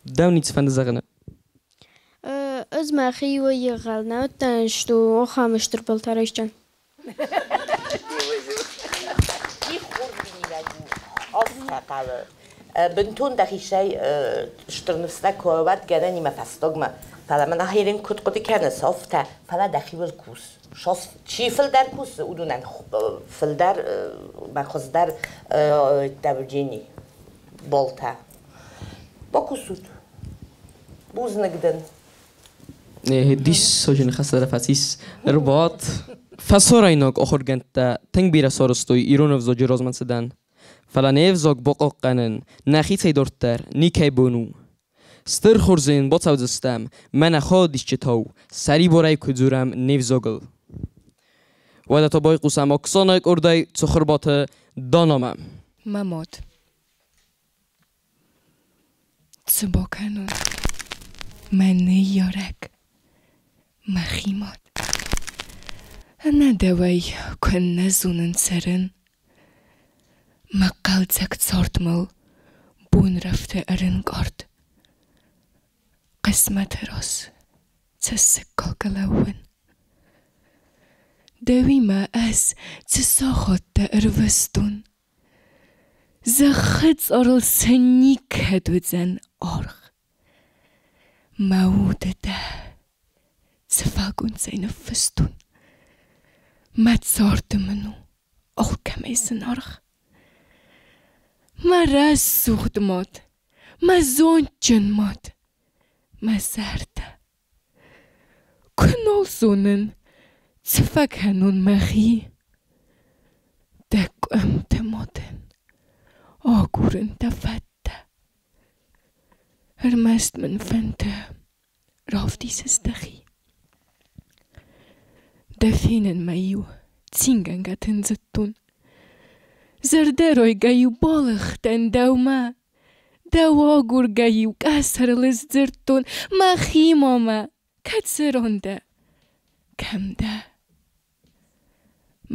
дӕу ницы фӕнды зӕгъын? Ӕз мӕхи иуӕй егъау нӕ уыдтӕн, что ахӕм стыр баллтӕ райсдзӕн. Афтӕ хъӕуы. Бынтон дӕхицӕй стыр ныфс нӕ куы уӕд гӕнӕнимӕ фӕстагмӕ. Фӕлӕ мӕн ахӕрин куыд хъуыды кӕныс, афтӕ, фӕлӕ дӕхиуыл кус. Чи фылдӕр кусы, уыдонӕн фылдӕр мӕ хуыздӕр давление баллтӕ. Бакусут. Бузныг дын. Диссаджы ныхӕстӕ дӕр фӕцис. Ӕрбадт. Фӕсарӕйнаг ахуыргӕндтӕ тынг бирӕ сарӕзтой ирон ӕвзаджы размӕцыдӕн. Фӕлӕ не взаг бахъахъхъӕнын нӕхицӕй дарддӕр никӕй бон у. Стыр хорзӕн бацӕудзыстӕм, мӕнӕ хайадисджытау, сӕрибарӕй куы дзурӕм не взагыл. Уӕдӕ та байхъусӕм Оксанайы къордӕй Цыхуырбаты Данамӕ. Мӕ мад. Цы бакӕнон? Мӕ ныййарӕг, мӕхи мад. Ӕнӕ дӕуӕй куыннӕ зонын цӕрын. Мӕ хъӕлдзӕг цард мыл бонрӕфты ӕрӕнкъард. Хъысмӕты раз цӕссыгкалгӕ лӕууын. Дӕуимӕ ӕз цы сахаттӕ ӕрвыстон, Зӕххы цъарыл цы никӕд уыдзӕн аргъ. Мӕ уды дӕ цы фӕлгонцӕй ныффыстон, Мӕ царды мын у алкӕмӕй зынаргъ. Мӕ рӕсугъд мад, мӕ зондджын мад, мӕ зӕрдӕ. Куы нал зонын, цы фӕкӕнон мӕхи. Дӕ къуымты мадӕн агурын дӕ фӕдтӕ. Ӕрмӕст мын фӕнды равдисыс дӕхи. Дӕ фенынмӕ-иу цингӕнгӕ тындзыдтон. Зӕрдӕрайгӕ-иу балыгътӕн дӕумӕ. Дӕу агургӕ-иу къӕсӕрыл сдзырдтон мӕхи мамӕ, кӕцырон дӕ, кӕм дӕ?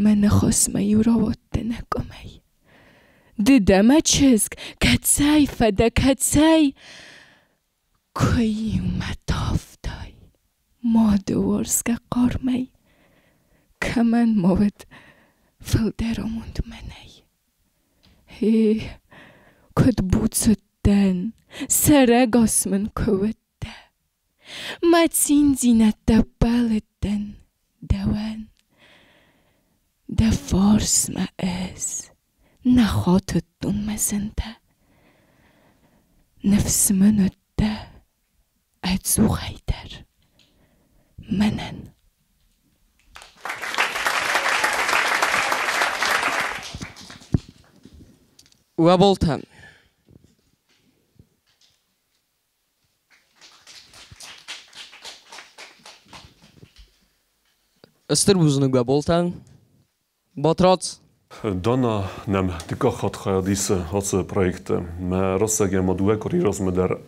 Мӕ ныхасмӕ-иу рауадтӕ нӕ къуымӕй. Ды дӕ мӕ чызг, кӕцӕй фӕдӕ, кӕцӕй? Куы-иу мӕ тавтай мады уарзгӕ хъармӕй, Кӕмӕн ма уыд фылдӕр амонд мӕнӕй? Гъе, куыд буц уыдтӕн, сӕрӕгас мын куы уыдтӕ! Мӕ циндзинӕдтӕ ппӕлыдтӕн дӕуӕн. Дӕ фарсмӕ ӕз нӕ хатыдтон мӕ зынтӕ. Ныфс мын уыдтӕ ӕдзухӕй дӕр мӕнӕн. Уӕ болтӕ. Стыр бузныг уӕ болтӕн. Батрадз. Дана нӕм дыккаг хатт хайад исы ацы проекты. Мӕ рӕстӕг ӕмӕ дыууӕ къуыри размӕ дӕр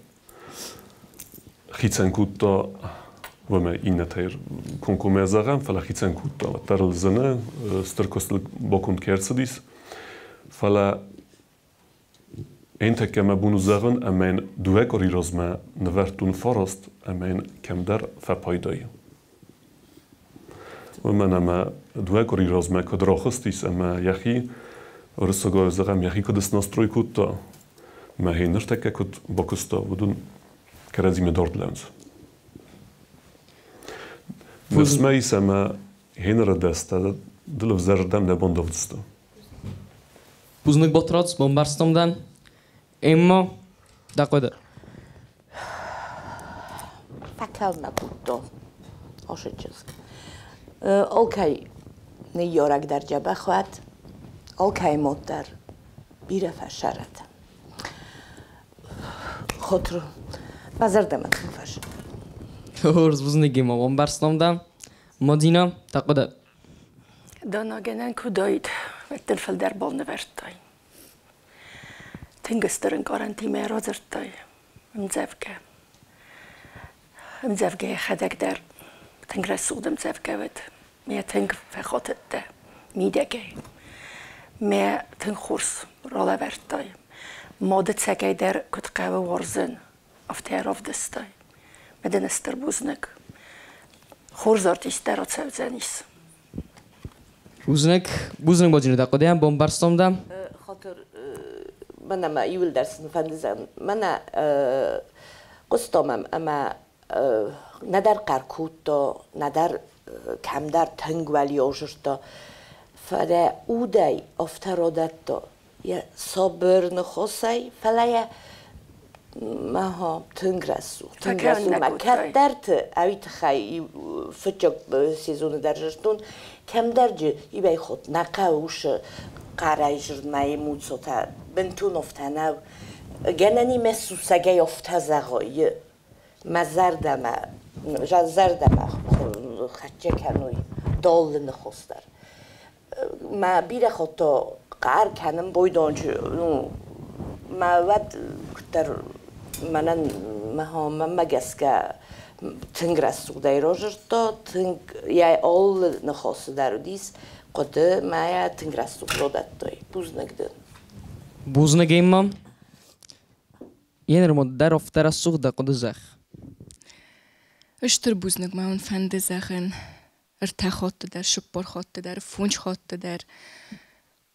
хицӕн кодта, уымӕ иннӕтӕй комкоммӕ зӕгъӕм, фӕлӕ хицӕн кодта. Уӕддӕр ыл зыны, стыр куыстыл баконд кӕй ӕрцыдис. Фӕлӕ ӕнтӕккӕ мӕ бон у зӕгъын, ӕмӕ йын дыууӕ къуыри размӕ нывӕрдтон фараст ӕмӕ йын кӕмдӕр фӕпайда и. Уымӕн ӕмӕ дыууӕ къуыри размӕ куыд рахызтис ӕмӕ йӕхи, уырыссагау зӕгъӕм, йӕхи куыд снастрой кодта, мӕхи ныртӕккӕ куыд бакуыста, уыдон кӕрӕдзимӕ дард лӕууынц. Ныфс мӕ ис, ӕмӕ хеныры дӕстӕ дыл ӕвзӕрырдӕм нӕ бандавдзысты. Бузныг, Батрадз, бамбӕрстам дӕн. Эмма, дӕ хъуыды. Фӕкӕлмӕ кодтон ацы чызг. Алкӕй ныййарӕг дӕр дзӕбӕх уӕд, алкӕй мад дӕр бирӕ фӕсӕрӕд. Хотр, мӕ зӕрдӕмӕ тынг фӕзынд. Хорз, бузныг, Эмма, бамбӕрстам дӕ. Мадина, дӕ хъуыды. Данагӕнӕн куыд уыдаид, уӕддӕр фылдӕр балнывӕрдтай. Тынг стыр ӕнкъарӕнтимӕ радзырдтай ӕмдзӕвгӕ. Ӕмдзӕвгӕ йӕхӕдӕг дӕр тынг рӕсугъд ӕмдзӕвгӕ уыд. Мӕ тынг фӕхатыдтӕ мидӕгӕй. Мӕ тынг хорз ралӕвӕрдтай. Мады цӕгӕй дӕр куыд хъӕуы уарзын, афтӕ равдыстай. Мӕ дын стыр бузныг. Хорз артист дӕр ацӕудзӕнис. Бузныг, бузныг Мадина, дӕ хъуыдыйӕн бамбӕрстон дӕ. Хатыр, мӕнӕ мӕ иуылдӕр сын фӕндызӕн. Мӕнӕ хъуыстам ӕм ӕмӕ нӕдӕр хъӕр кодта, нӕдӕр кӕмдӕр тынг уӕлиау зырдта. Фӕлӕ удӕй афтӕ радӕтта йӕ сабыр ныхасӕй, фӕлӕ йӕ Аха, тынг рӕсугъд, тынг рӕсугъд. Мӕ кӕддӕрты ӕви тыххӕй фыццаг сезоны дӕр зыдтон, кӕмдӕр джы ивӕй хот нӕ хъӕуы хъӕрӕй зырдмӕ муцотӕ бынтон офтӕ нӕу. Гӕнӕн и мӕ сусӕгӕй афтӕ зӕгъай, мӕ зӕрдӕмӕ, зӕрдӕмӕ хӕццӕ кӕнуй доллы ныхос дӕр. Мӕ бирӕ хатт хъӕр кӕнын бойдончы, ну, мӕ уӕд куыддӕр мӕнӕн мӕнмӕ гӕсгӕ тынг рӕсугъдӕй разырдта, тынг йӕ алы ныхасы дӕр уыдис хъуыды, мӕ йӕ тынг рӕсугъд радӕттой. Бузныг дын. Бузныг, Эмма. Еныр ма дӕр афтӕ рӕсугъд дӕ хъуыды зӕгъ. Стыр бузныг ма уын фӕнды зӕгъын. 3 хатты дӕр, 4 хатты дӕр, 5 хатты дӕр.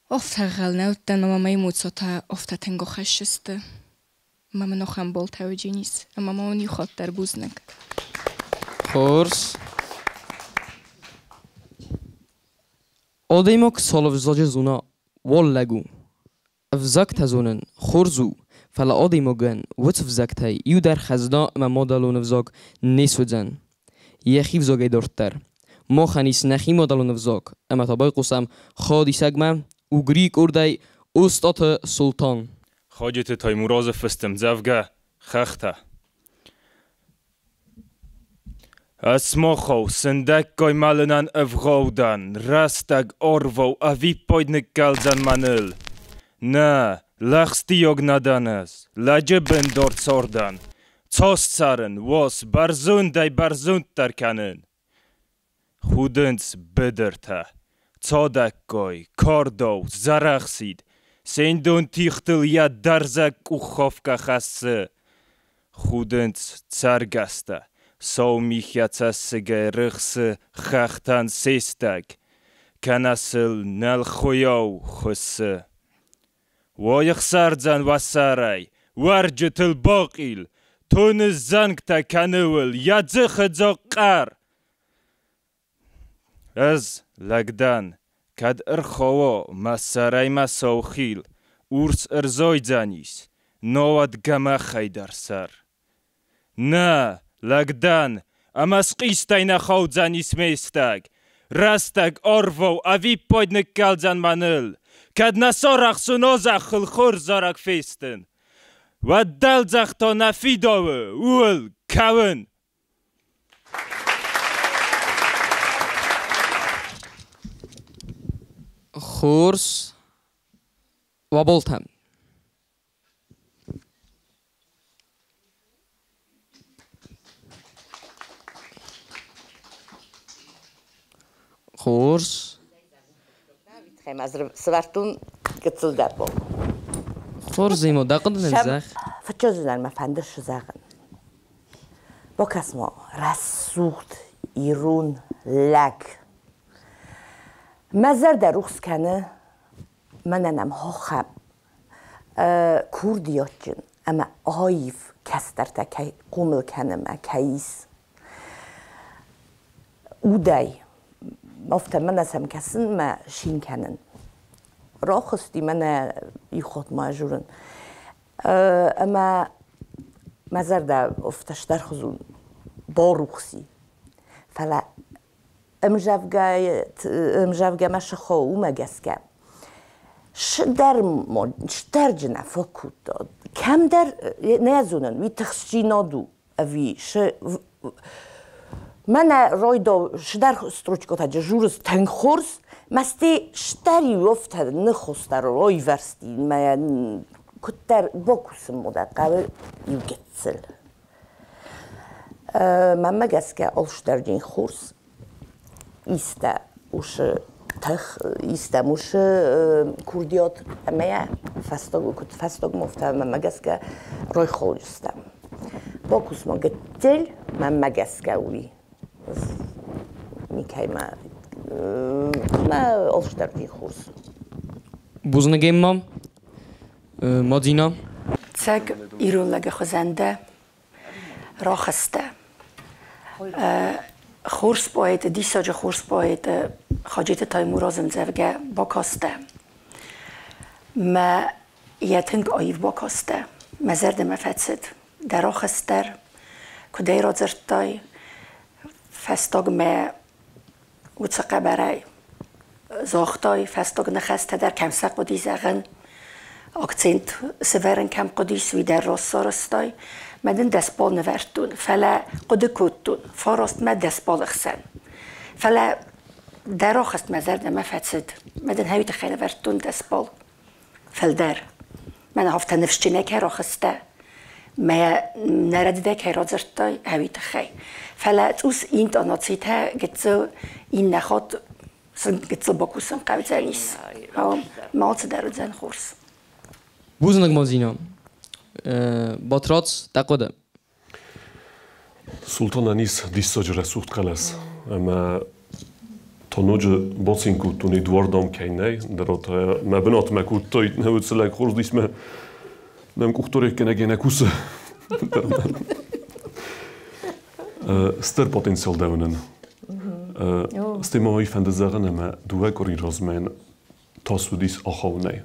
Афтӕ ӕнхъӕл нӕ уыдтӕн, ӕмӕ мӕ эмоцитӕ афтӕ тынг ахӕссысты. Ӕмӕ мын ахӕм балтӕ уыдзӕнис, ӕмӕ ма уын иу хатт дӕр бузныг. Хорз. Адӕймаг цал ӕвзаджы зона, уал лӕг у. Ӕвзӕгтӕ зонын хорз у, фӕлӕ адӕймагӕн уыцы ӕвзӕгтӕй иу дӕр хӕзна ӕмӕ мадӕлон ӕвзаг не суыдзӕн. Йӕхи взагӕй дарддӕр. Махӕн ис нӕхи мадӕлон ӕвзаг, ӕмӕ та байхъусӕм Хадисӕгмӕ, Угрийы къордӕй Остъаты Солтан. Хаджеты Таймуразы фыст ӕмдзӕвгӕ «Хӕхтӕ». Ӕз махау сындӕггай мӕлынӕн ӕвгъау дӕн, рӕстӕг арвау ӕвиппайд ныккӕлдзӕн мӕныл. Нӕ, лӕгъстиаг нӕ дӕн ӕз, лӕджы бындар цардӕн. Цас цӕрын, уас бӕрзондӕй-бӕрзонддӕр кӕнын. Худынц быдыртӕ, цадӕггай, кардау, зӕрӕхсид, сендон тигътыл йӕ дӕрзӕг къуххафгӕ хӕссы. Худынц цӕргӕстӕ, сау мих йӕ цӕссыгӕй рыхсы хӕхтӕн се стӕг, кӕнӕ сыл нӕлхойау хуыссы. Уайых цӕрдзӕн уӕ сӕрӕй, уӕрджытыл бахъил, тоны зӕнгтӕ кӕны уыл йӕ дзыхыдзаг хъӕр. Ӕз лӕг дӕн, кӕд ӕрхауа мӕ сӕрӕй мӕ сау хил, урс ӕрзайдзӕнис, науӕд гӕмӕхӕй дӕр сӕр. Нӕ, лӕг дӕн, ӕмӕ схъистӕй нӕ хаудзӕнис ме стӕг, рӕстӕг арвау ӕвиппайд ныккӕлдзӕн мӕныл, кӕд нӕ сарӕхсын а зӕххыл хорз зарӕг фестын, уӕд дӕлдзӕх та нӕ фидауы, ууыл кӕуын. Хорз. Уаболтӕм. Хорз. Сӕвӕрдтон гыццыл дӕппо. Хорз, Зимо, дӕ хъуыды нын зӕгъ. Фыццаджыдӕр мӕ фӕнды зӕгъын. Бакӕс-ма, рӕсугъд ирон лӕг. Мӕ зӕрдӕ рухс кӕны, мӕнӕн ӕм хохӕм курдиатджын ӕмӕ аив кӕстӕртӕ кӕй хъомыл кӕны мӕ кӕй ис. Удӕй афтӕ мӕнӕ сӕм кӕсын мӕ шин кӕнын. Рахызти мӕнӕ иу хатт ма журын. Ӕмӕ мӕ зӕрдӕ афтӕ стӕрхуызон барухси. Фӕлӕ ӕмзӕвгӕмӕ сыхо уымӕ гӕсгӕ стӕрджынӕ фӕкодта. Кӕмдӕр нӕ зонын, уый тыхстдзинад у ӕви мӕнӕ ройдо сдӕр строчкотӕ журыс тынг хорз, мӕсте стӕри офтӕ ныхостар ройвӕрсти мӕ куыддӕр бакусын мода хъӕуы иу гыццыл. Мӕнмӕ гӕсгӕ алстӕрджын хорз иста усы тых, иста усы курдиат ӕмӕ йӕ фӕстаг, куыд фӕстаг мофтӕ мӕнмӕ гӕсгӕ ройхолджыстӕм. Бакус-ма гыццыл, мӕнмӕ гӕсгӕ уый. Никӕй ма мӕ алстӕрджын хорз. Бузныг, Эмма. Мадина. Цӕг ирон лӕги хузӕн дӕ, рахӕстӕ. Хорз поэт, диссаджы хорз поэт Хаджиты Таймураз ӕмдзӕвгӕ бакастӕ. Мӕ йӕ тынг аив бакастӕ. Мӕ зӕрдӕмӕ фӕцыд. Дӕ рахӕст дӕр, куыд ӕй радзырдтай, фӕстагмӕ уыцы хъӕбӕрӕй загътай, фӕстаг ныхӕстӕ дӕр кӕм сӕ хъуыди зӕгъын. Акцент сӕвӕрын кӕм хъуыдис, уый дӕр раст сарӕзтай. Мӕ дын 10 балл нывӕрдтон, фӕлӕ хъуыды кодтон, 9 мӕ 10 баллы хсӕн. Фӕлӕ дӕ рахаст мӕ зӕрдӕмӕ фӕцыд. Мӕ дын хӕуи тыххӕй нывӕрдтон 10 балл. Фылдӕр. Мӕнӕ афтӕ ныфсджынӕй кӕй рахызтӕ, мӕ нӕрӕдыдӕй кӕй радзырдтай, хӕуи тыххӕй. Фӕлӕ цъус интонацитӕ гыццыл иннӕ хатт сын гыццыл бакусын хъӕудзӕнис. Ма алцыдӕр уыдзӕн хорз. Бузныг, Мадзина. Батрадз, дӕ хъуыды? Султанӕн ис диссаджы рӕсугъд хъӕлӕс, ӕмӕ та ноджы бацин кодтон, Эдуардам кӕй нӕй, дӕр та мӕ бынатмӕ кодтой, нӕ уыцы лӕг хорз дисмӕ нӕм къухдариуӕггӕнӕг нӕ кусы. Стыр потенциал дӕуынӕн. Стӕй ма уый фӕнды зӕгъын, ӕмӕ 2 къуыри размӕ тас уыдис ахауынӕй.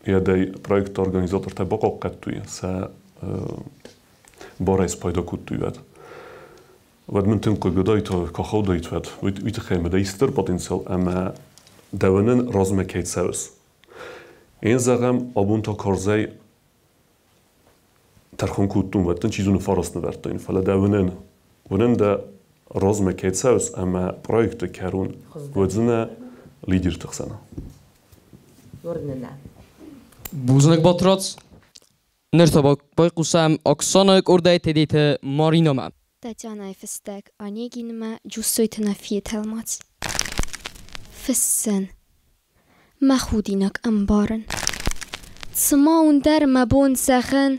Йӕдӕй проекты организатортӕ бахъахъхъӕдтой, сӕ барӕй спайда кодтой уӕд. Уӕд мын тынг хъыг уыдаид, куы ахаудаид уӕд. Уый тыххӕй ӕмӕ дӕ стыр потенциал ӕмӕ дӕуӕнӕн размӕ кӕй цӕуыс. Ен зӕгъӕм, абон та карзӕй тӕрхон кодтон, уӕд дын чи зоны 9 нывӕрдтаин, фӕлӕ дӕ уынӕн, уынӕн дӕ размӕ кӕй цӕуыс ӕмӕ проекты кӕрон уыдзынӕ лидерты хсӕн. Уырны нӕ. Бузныг, Батрадз. Ныр та байхъусӕм Оксанайы къордӕй Тедеты Маринамӕ. Татьянайы фыстӕг Онегинмӕ, Джусойты Нафийы тӕлмац. Фыссын. Мӕ худинаг ӕмбарын. Цыма уындӕр мӕ бон зӕгъын,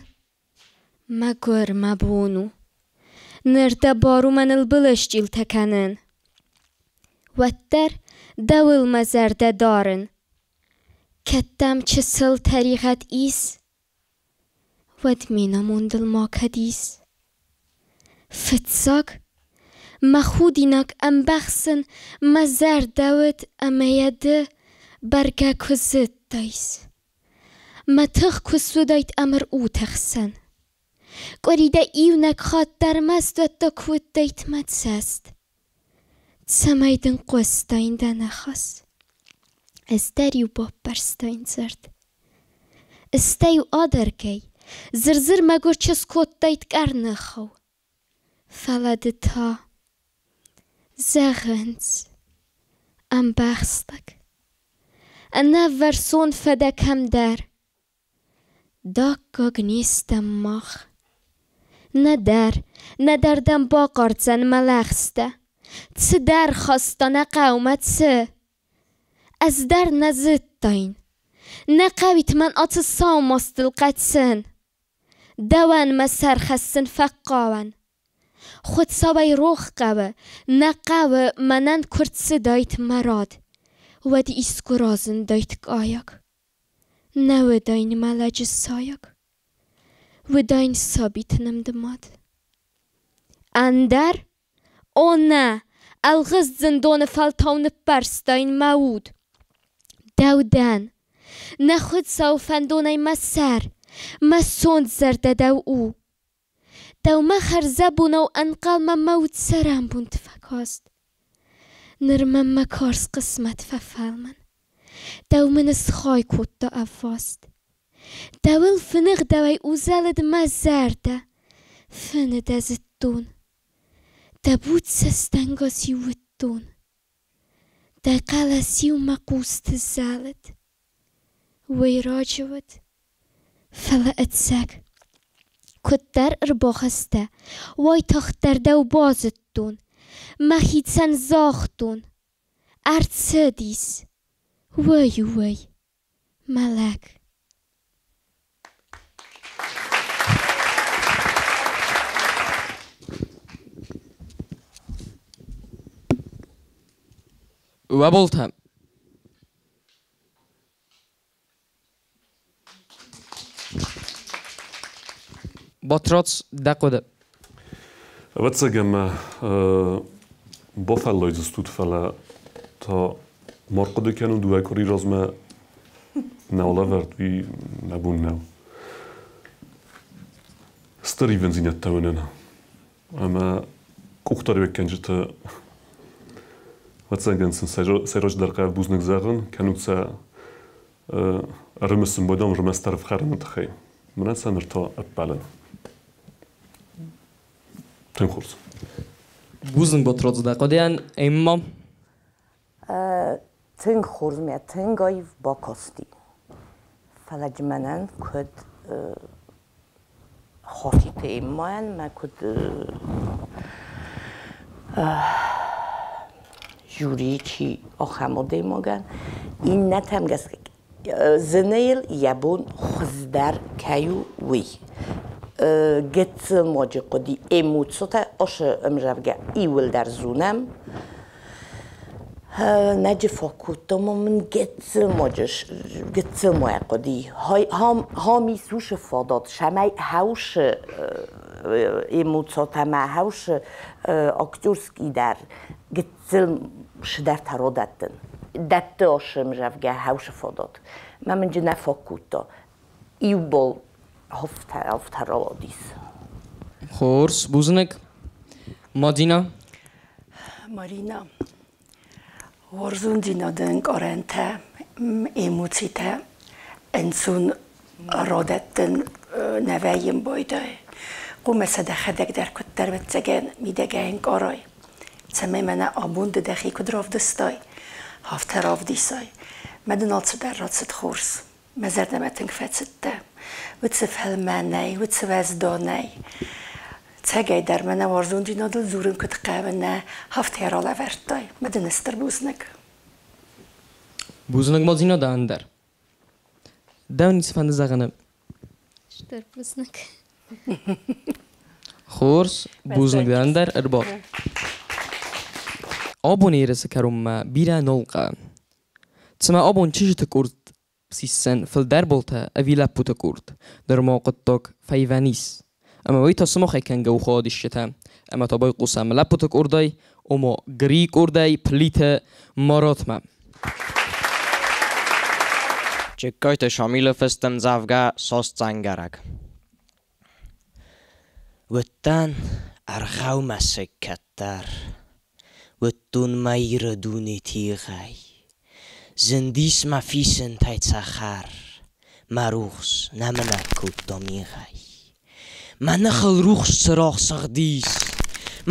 мӕгуыр мӕ бон у. Ныр дӕ бар у мӕныл былысчъилтӕ кӕнын. Уӕддӕр дӕуыл мӕ зӕрдӕ дарын. Кӕд дӕм чысыл тӕригъӕд ис, уӕд ме намондыл макӕд ис. Фыццаг мӕ худинаг ӕмбӕхсын мӕ зӕрдӕ уыд ӕмӕ йӕ ды бӕргӕ куы зыдтаис. Мӕ тых куы суыдаид ӕмыр утӕхсӕн. Къуыри дӕ иунӕг хатт дӕр ӕрмӕст уӕдта куы уыдтаид мӕ цӕст. Цӕмӕй дын хъуыстаин дӕ ныхас. Ӕз дӕр-иу баппӕрстаин дзырд. Стӕй-иу адӕргӕй, зыр-зыр мӕгуыр чызг кодтаид къӕрныхау. Фӕлӕ ды та, зӕгъынц, ӕмбӕхстаг. Ӕнӕввӕрсон фӕдӕ кӕмдӕр. Даккаг не стӕм мах. Нӕдӕр, нӕдӕр дӕм бахъардзӕн мӕ лӕгъстӕ. Цыдӕр хаста нӕ хъӕумӕ, цы? Ӕз дӕр нӕ зыдтаин. Нӕ хъӕуид мӕн ацы сау мастыл хъӕцын. Дӕуӕн мӕ сӕр хӕссын фӕхъхъауӕн. Хуыцауӕй рох хъӕуы, нӕ хъӕуы мӕнӕн куы рцыдаид мӕ рад, уӕд искуы разындаид къайаг. Нӕ уыдаин мӕ лӕджы сайаг. Уыдаин сабиты нымды мад. Ӕндӕр? О нӕ, ӕлгъыст зындоны фӕлтау ныппӕрстаин мӕ уд. Дӕу дӕн. Нӕ Хуыцауы фӕндонӕй мӕ сӕр, мӕ сонт зӕрдӕ дӕу у. Дӕумӕ хӕрзӕбонау ӕнхъӕлмӕ мӕ уд цӕрӕнбонты фӕкаст. Ныр мӕм мӕ карз хъысмӕт фӕфӕлмӕн. Дӕу мын ысхай кодта ӕвваст. Дӕуыл фыныгъдауӕй узӕлыд мӕ зӕрдӕ, фыны дӕ зыдтон. Дӕ буц цӕстӕнгас-иу уыдтон. Дӕ хъӕлӕс-иу мӕ хъусты зӕлыд. Уый раджы уыд, фӕлӕ ӕцӕг. Куыддӕр ӕрбахызтӕ, уайтагъддӕр дӕу базыдтон, мӕхицӕн загътон: ӕрцыдис, уый у уый, мӕ лӕг. Уӕболтӕ. Батрадз, дӕ хъуыды? Ӕвӕццӕгӕн мӕ бафӕллайдзыстут, фӕлӕ та ма рхъуыды кӕнут 2 къуыри размӕ нӕу лӕвӕрд, уый мӕ бон нӕу. Стыр ивындзинӕдтӕ уынын ӕмӕ къухдариуӕггӕнджыты ӕвӕццӕгӕн сын сӕйраджыдӕр хъӕуы бузныг зӕгъын, кӕнут сӕ Ӕрымысын байдам ӕрмӕстдӕр ӕфхӕрыны тыххӕй. Мӕнӕн сӕ ныр та ӕппӕлын. Тынг хорз. Бузныг, Батрадз, дӕ хъуыдыйӕн. Эмма? Тынг хорз мӕ тынг аив бакасти. Фӕлӕ мӕнӕн куыд Хоситы Эммайӕн мӕ куыд жюри чи ахӕм адӕймагӕн, иннӕтӕм гӕсгӕ зыны йыл йӕ бон хуыздӕр кӕй у, уый. Гыццыл моджы хъуыди эмоцитӕ асы ӕмзӕвгӕ иуылдӕр зонӕм. Нӕджы фӕкодтам мын гыццыл моджы гыццыл ма хъуыди. Хам ис фадат, цӕмӕй хаусы эмоцитӕ ма хаусы актерский дӕр гыццыл сыдӕртӕ родӕттын. Дӕтты асы ӕмзӕвгӕ хаусы фадат. Мӕ мын нӕ фӕкодта. Иу бол афтӕ рауадис. Хорз, бузныг. Мадина? Марина, уарзондзинады ӕнкъарӕнтӕ, эмоцитӕ ӕнцон радӕттын нӕ вӕййын байдайы. Хъуамӕ сӕ дӕхӕдӕг дӕр куыддӕр ӕвӕццӕгӕн мидӕгӕй ӕнкъарай. Цӕмӕй мӕнӕ абон ды дӕхи куыд равдыстай, афтӕ равдисай. Мӕ дын алцыдӕр рацыд хорз. Мӕ зӕрдӕмӕ тынг фӕцыдтӕ. Уыцы фӕлмӕнӕй, уыцы уӕздонӕй. Цӕгӕй дӕр мӕнӕ уарзондзинадыл дзурын куыд хъӕуы, нӕ, афтӕ ралӕвӕрдтай. Мӕ дын стыр бузныг. Бузныг, Мадина, дӕ ӕндӕр. Дӕу ницы фӕнды зӕгъыны? Стыр бузныг. Хорз, бузныг дӕ ӕндӕр, ӕрбад. Абон ерысы кӕронмӕ бирӕ нал хъӕуы. Цымӕ абон чызджыты къорд сисдзӕн фылдӕр болтӕ ӕви лӕппуты къорд? Нырма хъуыддаг фӕивӕн ис. Ӕмӕ уый та сымахӕй кӕнгӕ у хайадисджытӕ. Ӕмӕ та байхъусӕм лӕппуты къордӕй, ома Грийы къордӕй Плиты Маратмӕ. Джыккайты Шамилы фыст ӕмдзӕвгӕ «Сос дзӕнгӕрӕг». Уыдтӕн ӕргъӕу мӕсыг кӕддӕр, Уыдтон мӕ Иры дуне тигъӕй. Зындис мӕ фисынтӕй цӕхӕр, Мӕ рухс нӕ мынӕг кодта мигъӕй. Мӕ ныхыл рухс цырагъ сыгъдис,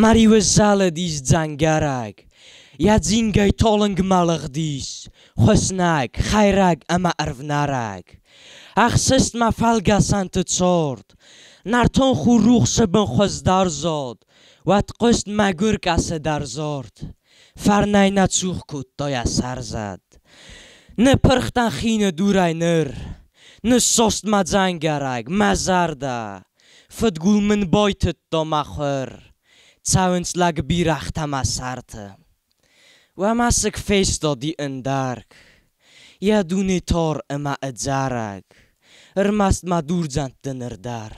Мӕ риуы зӕлыдис дзӕнгӕрӕг, Йӕ дзингӕй талынгмӕ лыгъдис Хуыснӕг, хӕйрӕг ӕмӕ ӕрвнӕрӕг. Ӕхсыст мӕ фӕлгӕсӕнты цард, Нӕртон хур рухсы бын хуыздӕр зад, Уӕд хъуыст мӕгуыр кӕцыдӕр зард, Фӕрнӕй нӕ цух кодта йӕ сӕрзӕд. Ныппырх дӕн хины дурӕй ныр, Ныссост мӕ дзӕнгӕрӕг, мӕ зӕрдӕ, Фыдгул мын байтыдта мӕ хъуыр, Цӕуынц лӕгбирӕгътӕ мӕ сӕрты. Уӕ мӕсыг фестади ӕндӕрг, Йӕ дуне тар ӕмӕ ӕдзӕрӕг, Ӕрмӕст ма дурдзӕндты ныр дӕр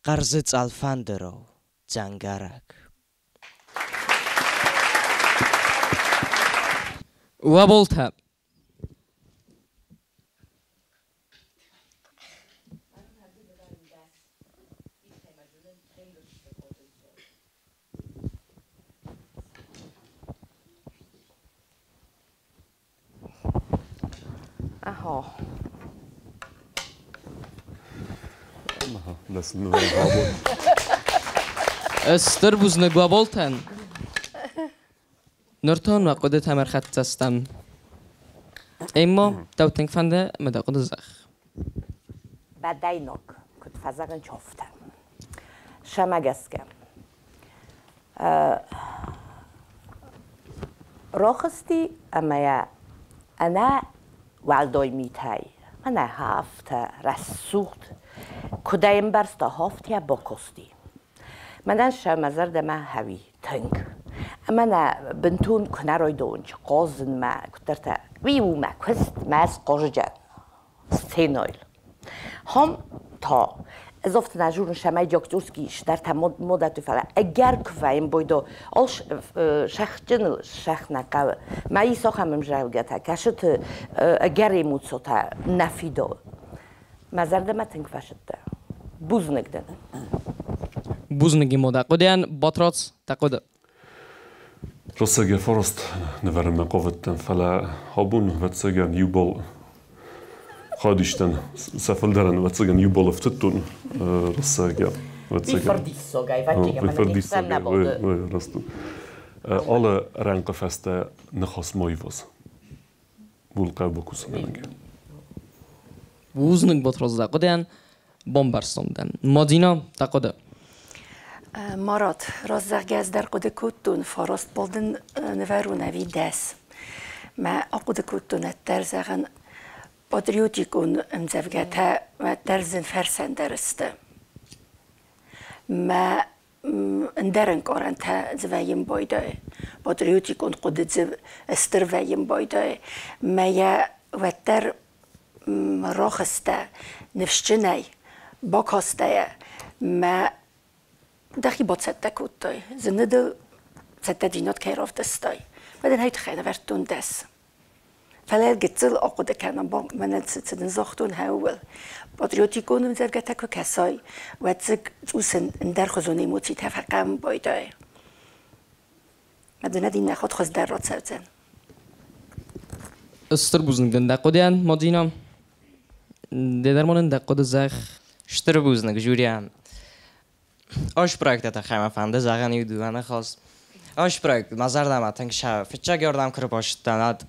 Хъӕрзы цъӕл фӕндырау дзӕнгӕрӕг. Уӕ болтӕ! Aha. Стыр бузныг уӕ болтӕн. Ныр та мӕ хъуыдытӕм ӕрхӕццӕ стӕм. Эмма, дӕу тынг фӕнды ӕмӕ дӕ хъуыды зӕгъ. Бӕдӕйнаг, куыд фӕзӕгъынц, афтӕ. Сӕмӕ гӕсгӕ. Рахызти ӕмӕ йӕ ӕнӕ уӕлдай митӕй, мӕнӕ афтӕ рӕсугъд, куыд ӕй ӕмбӕрста, афтӕ бакасти. Мӕнӕн сӕ мӕ зӕрдӕмӕ хауи тынг. Ӕмӕ нӕ бынтон куы нӕ райдайон хъазынмӕ, куыддӕртӕ, уый у мӕ куыст, мӕ схъазджан сценӕйыл. Хом та ez oft нӕ журн сӕмӕй актерский стӕртӕ модӕты, фӕлӕ ӕгӕр куы вӕййын бойдо, ал сӕхджыныл сӕх нӕ хъӕуы. Мӕ ис ахӕм ӕмзӕвгӕтӕ, кӕсыты ӕгӕр эмоцитӕ нӕ фидауы. Мӕ зӕрдӕмӕ тынг фӕсыдтӕ. Бузныг дын. Бузныг имо дӕ хъуыдыйӕн, Батрадз, дӕ хъуыды. Россӕгӕ фараст нывӕрынмӕ хъавыдтӕн, фӕлӕ абон, ӕвӕццӕгӕн, иу бал Хайадистӕн сӕ фылдӕрӕн, ӕвӕццӕгӕн, иу бал ӕфтыдтон рӕстӕгӕ. Раст у. Алы рӕнхъы фӕстӕ ныхас ма иваз. Булкъӕ бакусынӕнӕг. Бузныг, Батрадз, дӕ хъуыдыйӕн. Бамбӕрстон дӕн. Мадина, дӕ хъуыды? Марат, раззагӕ ӕз дӕр хъуыды кодтон, фараст балдын нывӕрон ӕви 10. Мӕ ахъуыды кодтон, ӕддӕр зӕгъын, патриотикон ӕмдзӕвгӕтӕ уӕддӕр зын фӕрсӕн дӕр сты. Мӕ ӕндӕр ӕнкъарӕнтӕ дзы вӕййын байдайы, патриотикон хъуыды дзы стыр вӕййын байдайы. Мӕ йӕ уӕддӕр рахызтӕ ныфсджынӕй, бакастӕйӕ мӕ дӕхи бацӕттӕ кодтай, зыны дыл цӕттӕдзинад кӕй равдыстай. Мӕ дын ӕй тыххӕй нывӕрдтон 10. Фӕлӕ гыццыл ахъуыды кӕнӕм, мӕнӕ цы дын загътон, ууыл. Патриотикон ӕмдзӕвгӕтӕ куы кӕсай, уӕд дзы цъус ӕндӕрхуызон эмоцитӕ фӕхъӕуын байдайы. Мӕ дын иннӕ хатт хуыздӕр рацӕудзӕн. Стыр бузныг дын дӕ хъуыдыйӕн, Мадина. Ды дӕр ма нын дӕ хъуыды зӕгъ. Стыр бузныг жюрийӕн. Ӕз проекты тыххӕй мӕ фӕнды зӕгъын иу дыууӕ ныхас. Ӕз проект мӕ зӕрдӕмӕ тынг сӕ фыццаг ӕрдӕм куы рбацыдтӕн, уӕд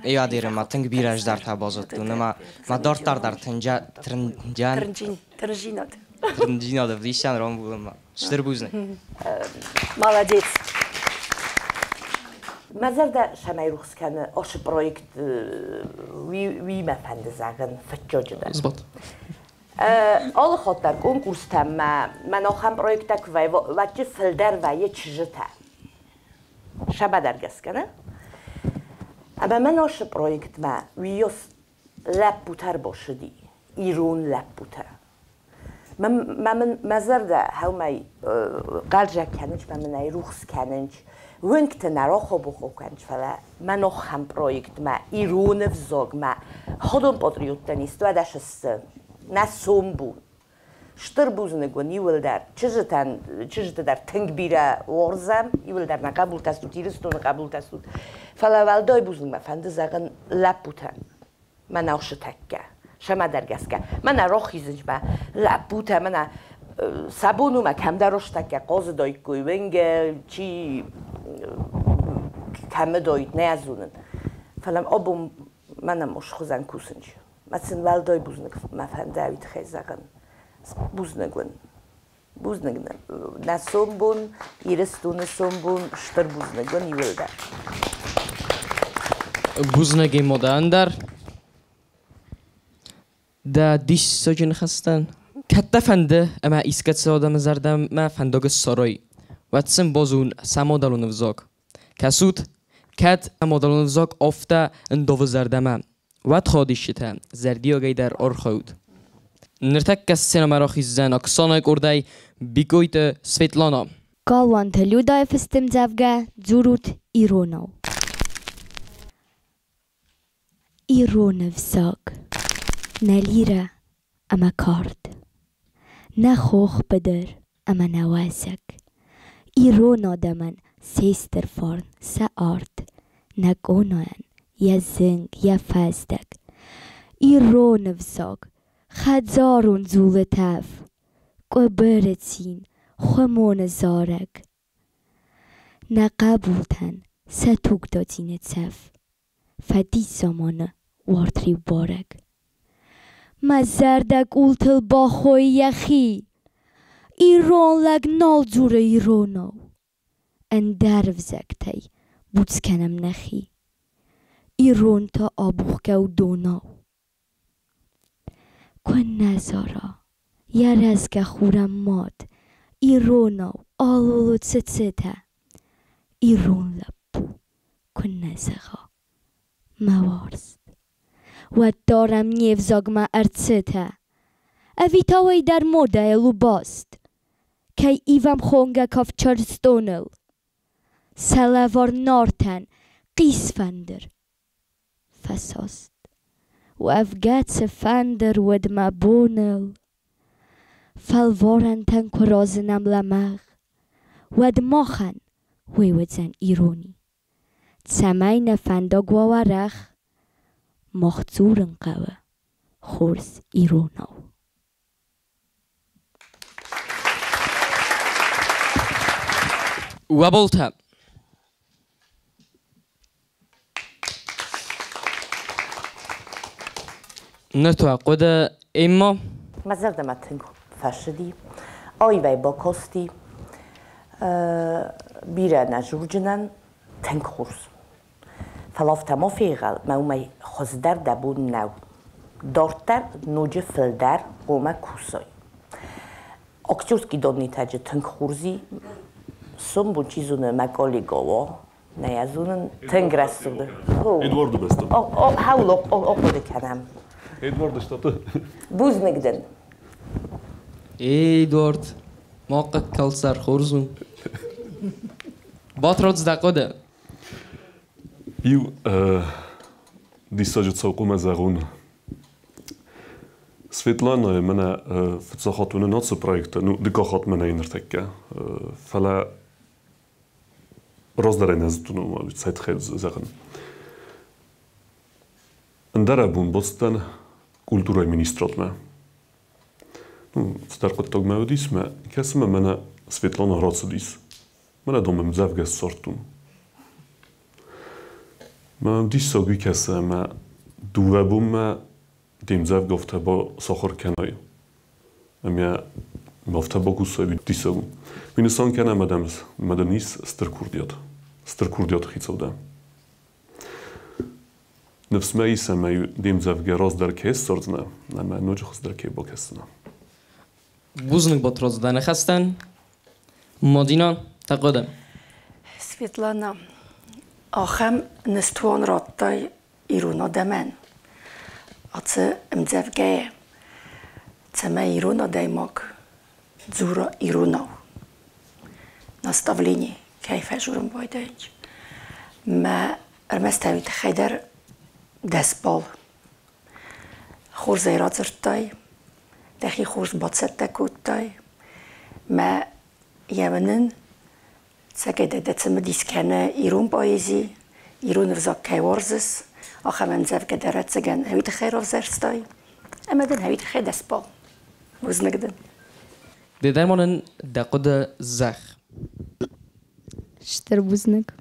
Иадиры ма тынг бирӕ здӕртӕ базыдтон ӕмӕ ма дарддӕр дӕр тырнджан Тырнджинад. Тырнджинад ӕвдисӕн рамбулынмӕ. Стыр бузныг. Молодец. Мӕ зӕрдӕ цӕмӕй рухс кӕны ацы проект, уый мӕ фӕнды зӕгъын фыццаджыдӕр. Алы хатт дӕр конкурстӕм мӕн ахӕм проекттӕ куы вӕййы, уӕд фылдӕр вӕййы чызджытӕ. Сабадар гӕсгӕ, нӕ? Ӕмӕ мӕн ацы проектмӕ уыйас лӕппутӕ ӕрбацыди, ирон лӕппутӕ. Мӕ мын мӕ зӕрдӕ хӕумӕй хъӕлдзӕг кӕнынц, мӕ мын ӕй рухс кӕнынц. Уынгты нӕ рохо-бохо кӕнынц, фӕлӕ мӕ нохӕм проектмӕ, ирон ӕвзагмӕ, ходон патриоттӕн истуӕд сты нӕ сомбон. Стыр бузныг уын иуылдӕр. Чызджытӕн, чызджыты дӕр тынг бирӕ уарзӕм, иуылдӕр нӕ хъӕбултӕ стут, Ирыстоны хъӕбултӕ стут. Фӕлӕ уӕлдай бузныг мӕ фӕнды зӕгъын лӕппутӕн. Мӕнӕ тӕккӕ, сӕмӕдӕр гӕсгӕ. Мӕнӕ рохизынч мӕ лӕппутӕ, мӕнӕ сӕ бон у мӕ кӕмдӕр тӕккӕ хъазыдаиккой уынгы, чи кӕмыдаид, нӕ зонын. Фӕлӕ абон мӕнӕ ма схуызӕн кусынч. Мӕ сын уӕлдай бузныг мӕ фӕнды уый тыххӕй зӕгъын. Бузныг уын. Бузныг нӕ сомбон, Ирыстоны сомбон, стыр бузныг уын иуылдӕр. Бузныг Модӕн дӕр. Дӕ диссаджы ныхӕстӕн. Кӕд дӕ фӕнды, ӕмӕ искӕцы адӕмы зӕрдӕмӕ фӕндаг ссарай, уӕд сын базон сӕ мадӕлон ӕвзаг. Кӕсут, кӕд мадӕлон ӕвзаг афтӕ ӕндавы зӕрдӕмӕ, уӕд хадисджытӕ зӕрдиагӕй дӕр архайут. Ныртӕккӕ сценӕмӕ рахиздзӕн Оксанайы къордӕй Бикойты Светлана. Галуанты Людӕйы фыст ӕмдзӕвгӕ «Дзурут иронау». Ирон ӕвзаг, нӕ лирӕ ӕмӕ кард, нӕ хох-быдыр ӕмӕ нӕ уӕзӕг. Ирон адӕмӕн се стыр фарн, сӕ арт, нӕ къонайӕн йӕ зынг, йӕ фӕздӕг. Ирон ӕвзаг, хӕдзарон дзулы тӕф, къуыбыры цин, хуымоны зарӕг. Нӕ хъӕбултӕн сӕ тугдадзины цӕф, фӕдис заманы уартриу барӕг. Мӕ зӕрдӕ къултыл бахойы йӕхи, ирон лӕг нал дзуры иронау. Ӕндӕр ӕвзӕгтӕй буц кӕнӕм нӕхи, ирон та абухгӕ у донау. Куы нӕ зара йӕ рӕзгӕ хурӕн мад иронау алоло цыцытӕ, ирон лӕппу куы нӕ зӕгъа мӕ уарзт, уӕд дарӕм не взагмӕ ӕрцытӕ. Ӕви та уый дӕр модӕйыл у баст, кӕй ивӕм хонгӕ кафт чырыстоныл. Сӕ лӕвар Нартӕн хъисфӕндыр фӕсаст. Уӕвгӕ цы фӕндыр уыд мӕ боныл, фӕлварӕнтӕн куы разынӕм лӕмӕгъ, уӕд махӕн уый уыдзӕн ирони. Цӕмӕй нӕ фӕндаг уа уӕрӕх, мах дзурын хъӕуы. хорз иронау. Уӕ болтӕ. Ныр та хъуыды Эмма. Мӕ зӕрдӕмӕ тынг фӕцыди, аивӕй бакасти. Бирӕ нӕ дзурджынӕн, тынг хорз. Фӕлӕ афтӕ ма фегъӕл, мӕ уымӕй хуыздӕр дӕ бон нӕу. Дарддӕр ноджы фылдӕр хъуамӕ кусай. Актерский доннитӕджы тынг хорз и. Сомбон чи зоны, мӕ коллега уа. Нӕ йӕ зонын, тынг рӕсугъд. Эдуарды бӕсты. Хӕуыл ахъуыды кӕнӕм. Эдуарды штаты. Бузныг дын. Эдуард, ма хъыг хорз у. Батрадз, дӕ хъуыды. Иу диссаджы цӕукъумӕ зӕгъун. Светлана мӕнӕ фыццаг хатт уыны наци проекты, ну, дыккаг хатт мӕнӕ ныртӕккӕ. Фӕлӕ раздӕрӕй нӕ зыдтон, цӕй тыххӕй зӕгъын. Ӕндӕрӕбон бацыдтӕн культурӕйы министрадмӕ. Ну, цыдӕр хъуыддагмӕ уыдис мӕ, кӕцымӕ мӕнӕ Светлана рацыдис. Мӕнӕ дам ӕмдзӕвгӕ ссардтон. Мӕ диссаг уый кӕсы, ӕмӕ дыууӕ бонмӕ де мдзӕвгӕ афтӕ сахуыр кӕнай. Ӕмӕ афтӕ бакусай, уый диссаг у. Уый нысан кӕны, ӕмӕ дӕм ӕмӕ дын ис стыр курдиат. Стыр курдиаты хицау дӕ. Ныфс мӕ ис, ӕмӕ де мдзӕвгӕ раздӕр кӕй ссардзынӕ, ӕмӕ ноджы хуыздӕр кӕй бакӕсдзынӕ. Бузныг, Батрадз, дӕ ныхӕстӕн. Мадина, дӕ хъуыды. Светлана, ахӕм ныстуан радтай ирон адӕмӕн. Ацы ӕмдзӕвгӕйӕ, цӕмӕй ирон адӕймаг дзура иронау. Наставление кӕй фӕжурын байдайынц. Мӕ ӕрмӕст уый тыххӕй дӕр 10 балл. Хорзӕй радзырдтай, дӕхи хорз бацӕттӕ кодтай. Мӕ йӕ уынын, цӕгӕй дӕ цымыдис кӕны ирон поэзи, ирон ӕвзаг кӕй уарзыс, ахӕм ӕмдзӕвгӕ дӕр ӕцӕгӕн уый тыххӕй равзӕрстай. Ӕмӕ дын уый тыххӕй 10 балл. Бузныг дын. Ды дӕр ма нын дӕ хъуыды зӕгъ. Стыр бузныг.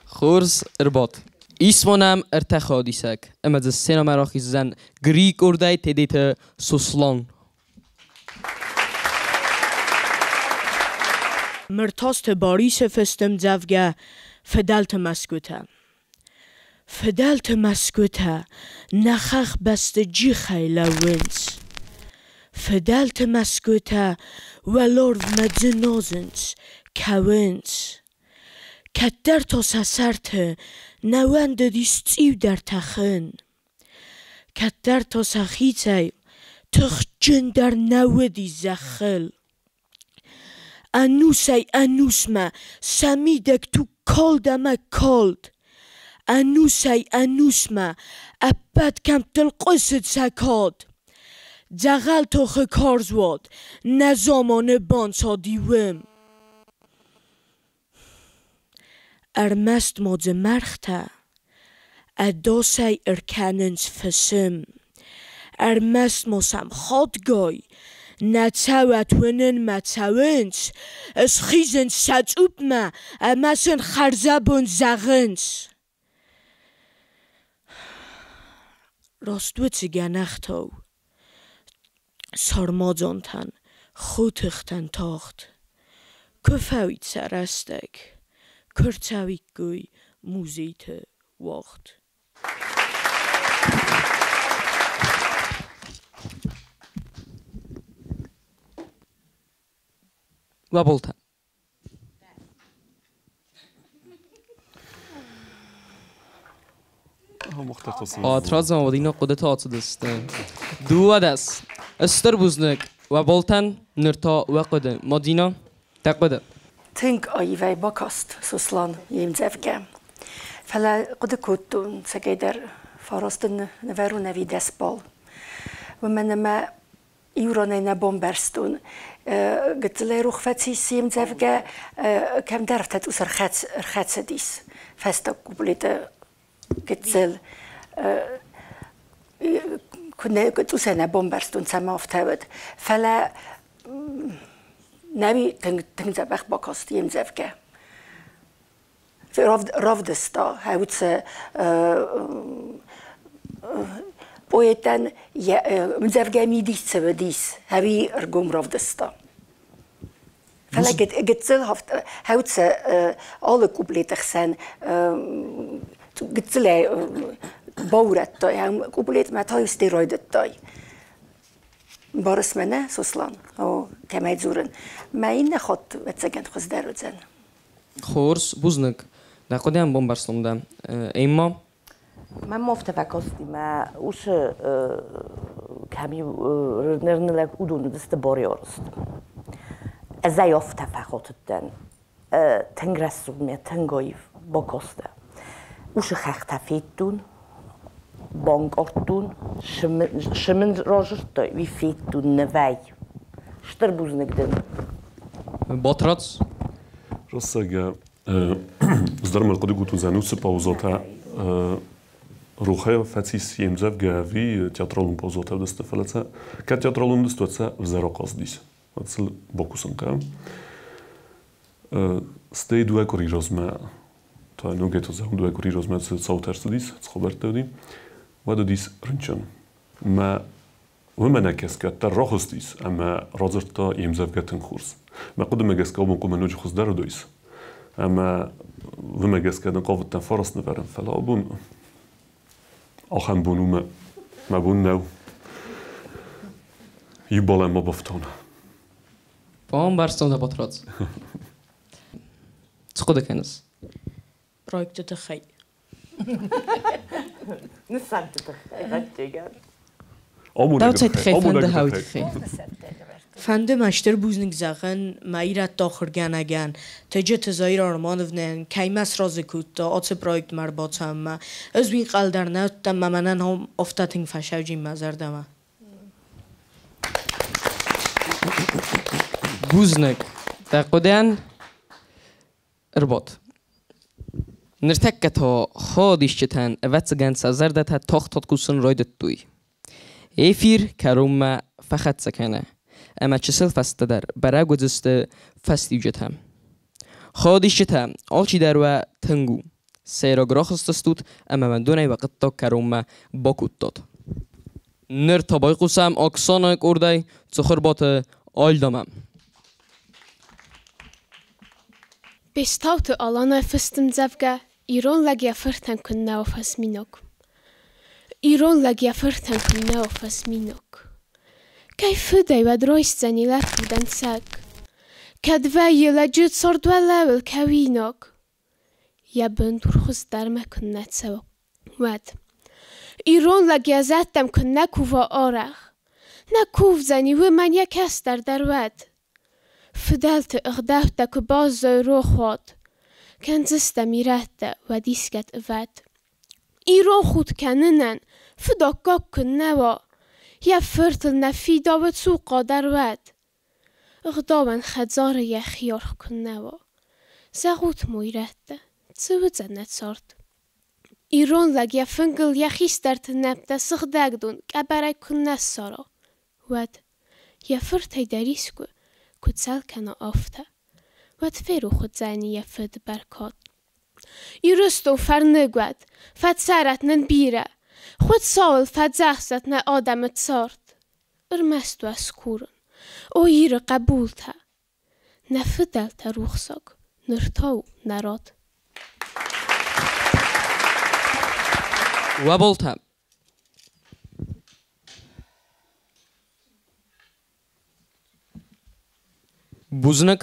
Хорз ӕрбадт. Ис ма нӕм ӕртӕ хайадисӕг, ӕмӕ дзы сценӕмӕ рахиздзӕн Грикъордӕй Тедеты Сослан. Мыртазты Барисы фыст ӕмдзӕвгӕ «Фыдӕлты мӕсгуытӕ». Фыдӕлты мӕсгуытӕ нӕ хӕхбӕсты джихӕй лӕууынц. Фыдӕлты мӕсгуытӕ уӕларвмӕ дзыназынц, кӕуынц. Кӕддӕр та сӕ сӕрты нӕ уӕндыдис цъиу дӕр тӕхын. Кӕддӕр та сӕхицӕй тыхджындӕр нӕ уыди зӕххыл. Ӕнусӕй-ӕнусмӕ сӕ мидӕг туг калд ӕмӕ калд. Ӕнусӕй-ӕнусмӕ ӕппӕт кӕмттыл хъуысыд сӕ кад. Дзӕгъӕл тохы карз уад нӕ заманы банцади уым. Ӕрмӕст ма дзы мӕргътӕ ӕдасӕй ӕркӕнынц фысым. Ӕрмӕст ма сӕм хатгай нӕ цӕуӕт уынынмӕ цӕуынц, ысхизынц сӕ цъупмӕ ӕмӕ сын хӕрзӕбон зӕгъынц. Раст уыцы гӕнӕхтау сармадзантӕн, хотыхтӕн тагъд. Куы фӕуид сӕ рӕстӕг, куы рцӕуиккой музейты уагъд. Уӕ болтӕ. Батрадз ӕмӕ Мадина хъуыдыты ацыдысты. 12. Стыр бузныг уӕ болтӕн, ныр та уӕ хъуыды. Мадина, дӕ хъуыды. Тынг аивӕй бакаст Сослан йе мдзӕвгӕ. Фӕлӕ хъуыды кодтон, цӕгӕйдӕр фараст ын нывӕрон ӕви 10 балл. Уымӕн ӕмӕ иу ранӕй нӕ бамбӕрстон. Гыццылӕй рух фӕцис йе мдзӕвгӕ, кӕмдӕр афтӕ цъус ӕрхӕцыдис. Фӕстаг куплеты гыццыл. Куы цъусӕй нӕ бамбӕрстон, цӕмӕ афтӕ уыд. Фӕлӕ нӕуи тынг тынг дзӕбӕх бакаст йе мдзӕвгӕ. Равдыста уыцы поэтӕн мдзӕвгӕ мидис цы уыдис, ӕви ӕргом равдыста. Фӕлӕ гыццыл хӕуцӕ алы куплеты хсӕн гыццылӕй баурӕдтай, куплетмӕ та исты райдыдтай. Барыс мӕ нӕ, Сослан? О, кӕмӕй дзурын. Мӕ иннӕ хатт, ӕвӕццӕгӕн, хуыздӕр уыдзӕн. Хорз, бузныг. Дӕ хъуыдыйӕн бамбӕрстон дӕ. Эмма? Мӕ афтӕ фӕкасти, мӕ уыцы кӕм-иу ныр уыдон уыдысты барьерст. Ӕз ӕй афтӕ фӕхатыдтӕн. Тынг рӕсугъд мӕ тынг аив бакастӕ. Уыцы хӕхтӕ федтон, банкъардтон, цы мын разырдтай, уый федтон нывӕй. Стыр бузныг дын. Батрадз? Рассагӕ, ӕз дӕр ма хъуыды кодтон уыцы паузӕтӕ рухӕй фӕцис йе мдзӕвгӕ ӕви театралон паузӕтӕ уыдысты, фӕлӕ сӕ кӕд театралон уыдысты, уӕд сӕ ӕвзӕр ахъазыдис. Уӕд сыл бакусын хъӕуы. Стӕй дыууӕ къуыри размӕ та ногӕй та зӕгъын, дыууӕ къуыри размӕ цы цаутӕ ӕрцыдис, цы хабӕрттӕ уыди, уӕд уыдис рынчын. Мӕ уымӕ нӕ кӕсгӕ дӕр рахызтис ӕмӕ радзырдта йе мдзӕвгӕ тынг хорз. Мӕ хъуыдымӕ гӕсгӕ абон хъуамӕ ноджы хуыздӕр уыдаис. Ӕмӕ уымӕ гӕсгӕ дын хъавыдтӕн фараст нывӕрын, фӕлӕ абон ахӕм бон у мӕ мӕ бон нӕу. Иу балӕн ма бафтауын. Бамбӕрстон дӕ, Батрадз. Цы хъуыды кӕныс? Проекты тыххӕй. Нысанты тыххӕй, ӕвӕццӕгӕн. Дӕу цӕй тыххӕй фӕнды хауы тыххӕй? Фӕнды мӕ стыр бузныг зӕгъын мӕ ирӕтты ахуыргӕнӕгӕн Тыджыты Заира Романовнӕйӕн, кӕй мӕ сразы кодта ацы проектмӕ ӕрбацӕуынмӕ. Ӕз уый ӕнхъӕл дӕр нӕ уыдтӕн ӕмӕ мӕнӕн афтӕ тынг фӕсӕвджын мӕ зӕрдӕмӕ. Бузныг дӕ хъуыдыйӕн. Ӕрбадт. Ныртӕккӕ та хаодисджытӕн, ӕвӕццӕгӕн, сӕ зӕрдӕтӕ тагъд-тагъд кусын райдыдтой. Эфир кӕронмӕ фӕхӕццӕ кӕны, ӕмӕ чысыл фӕстӕдӕр бӕрӕг уыдзысты фӕстиуджытӕ. Хаодисджытӕ, алчидӕр уӕ тынг у. Сӕйраг рахызтыстут ӕмӕ уӕндонӕй уӕ хъуыддаг кӕронмӕ бакодтат. Ныр та байхъусӕм Оксанайы къордӕй Цыхуырбаты Альдамӕ. Бестауты Аланӕ фыст ӕмдзӕвгӕ «Ирон лӕг йӕ фыртӕн куыннӕ у фӕсминог». Ирон лӕг йӕ фыртӕн куыннӕ у фӕсминог. Кӕй фыдӕй уӕд райсдзӕни лӕппу дӕнцӕг? Кӕд вӕййы лӕджы цард уӕлӕуыл кӕуинаг? Йӕ бындур хуыздӕрмӕ куыннӕ цӕуы, уӕд. Ирон лӕг йӕ зӕдтӕм куыннӕ кува арӕх, Нӕ кувдзӕни уымӕн йӕ кӕстӕр дӕр уӕд. Фыдӕлты ӕгъдӕуттӕ куы баззайой рохуат, Кӕндзыстӕм ирӕттӕ уӕд искӕд ӕвӕд. Ирон худ кӕнынӕн фыдаккаг куыннӕ уа, Йӕ фыртыл нӕ фидауы цухъа дӕр уӕд. Ӕгъдауӕн хӕдзары йӕхи аргъ куыннӕ уа. Зӕгъут ма, ирӕттӕ, цы уыдзӕн нӕ цард? Ирон лӕг йӕ фынгыл йӕ хистӕрты нӕмттӕ сыгъдӕг дон къӕбӕрӕй куыннӕ ссара, уӕд йӕ фыртӕй дӕр искуы куы цӕл кӕна афтӕ, уӕд ферох уыдзӕни йӕ фыды бӕркад. Ирыстон фӕрныг уӕд, фӕцӕрӕт нын бирӕ, Хуыцауыл фӕдзӕхсӕт нӕ адӕмы цард. Ӕрмӕст уӕ скурын, о Иры хъӕбултӕ, Нӕ фыдӕлтӕ рухсаг, ныр та у нӕ рад. Уӕ болтӕ! Бузныг.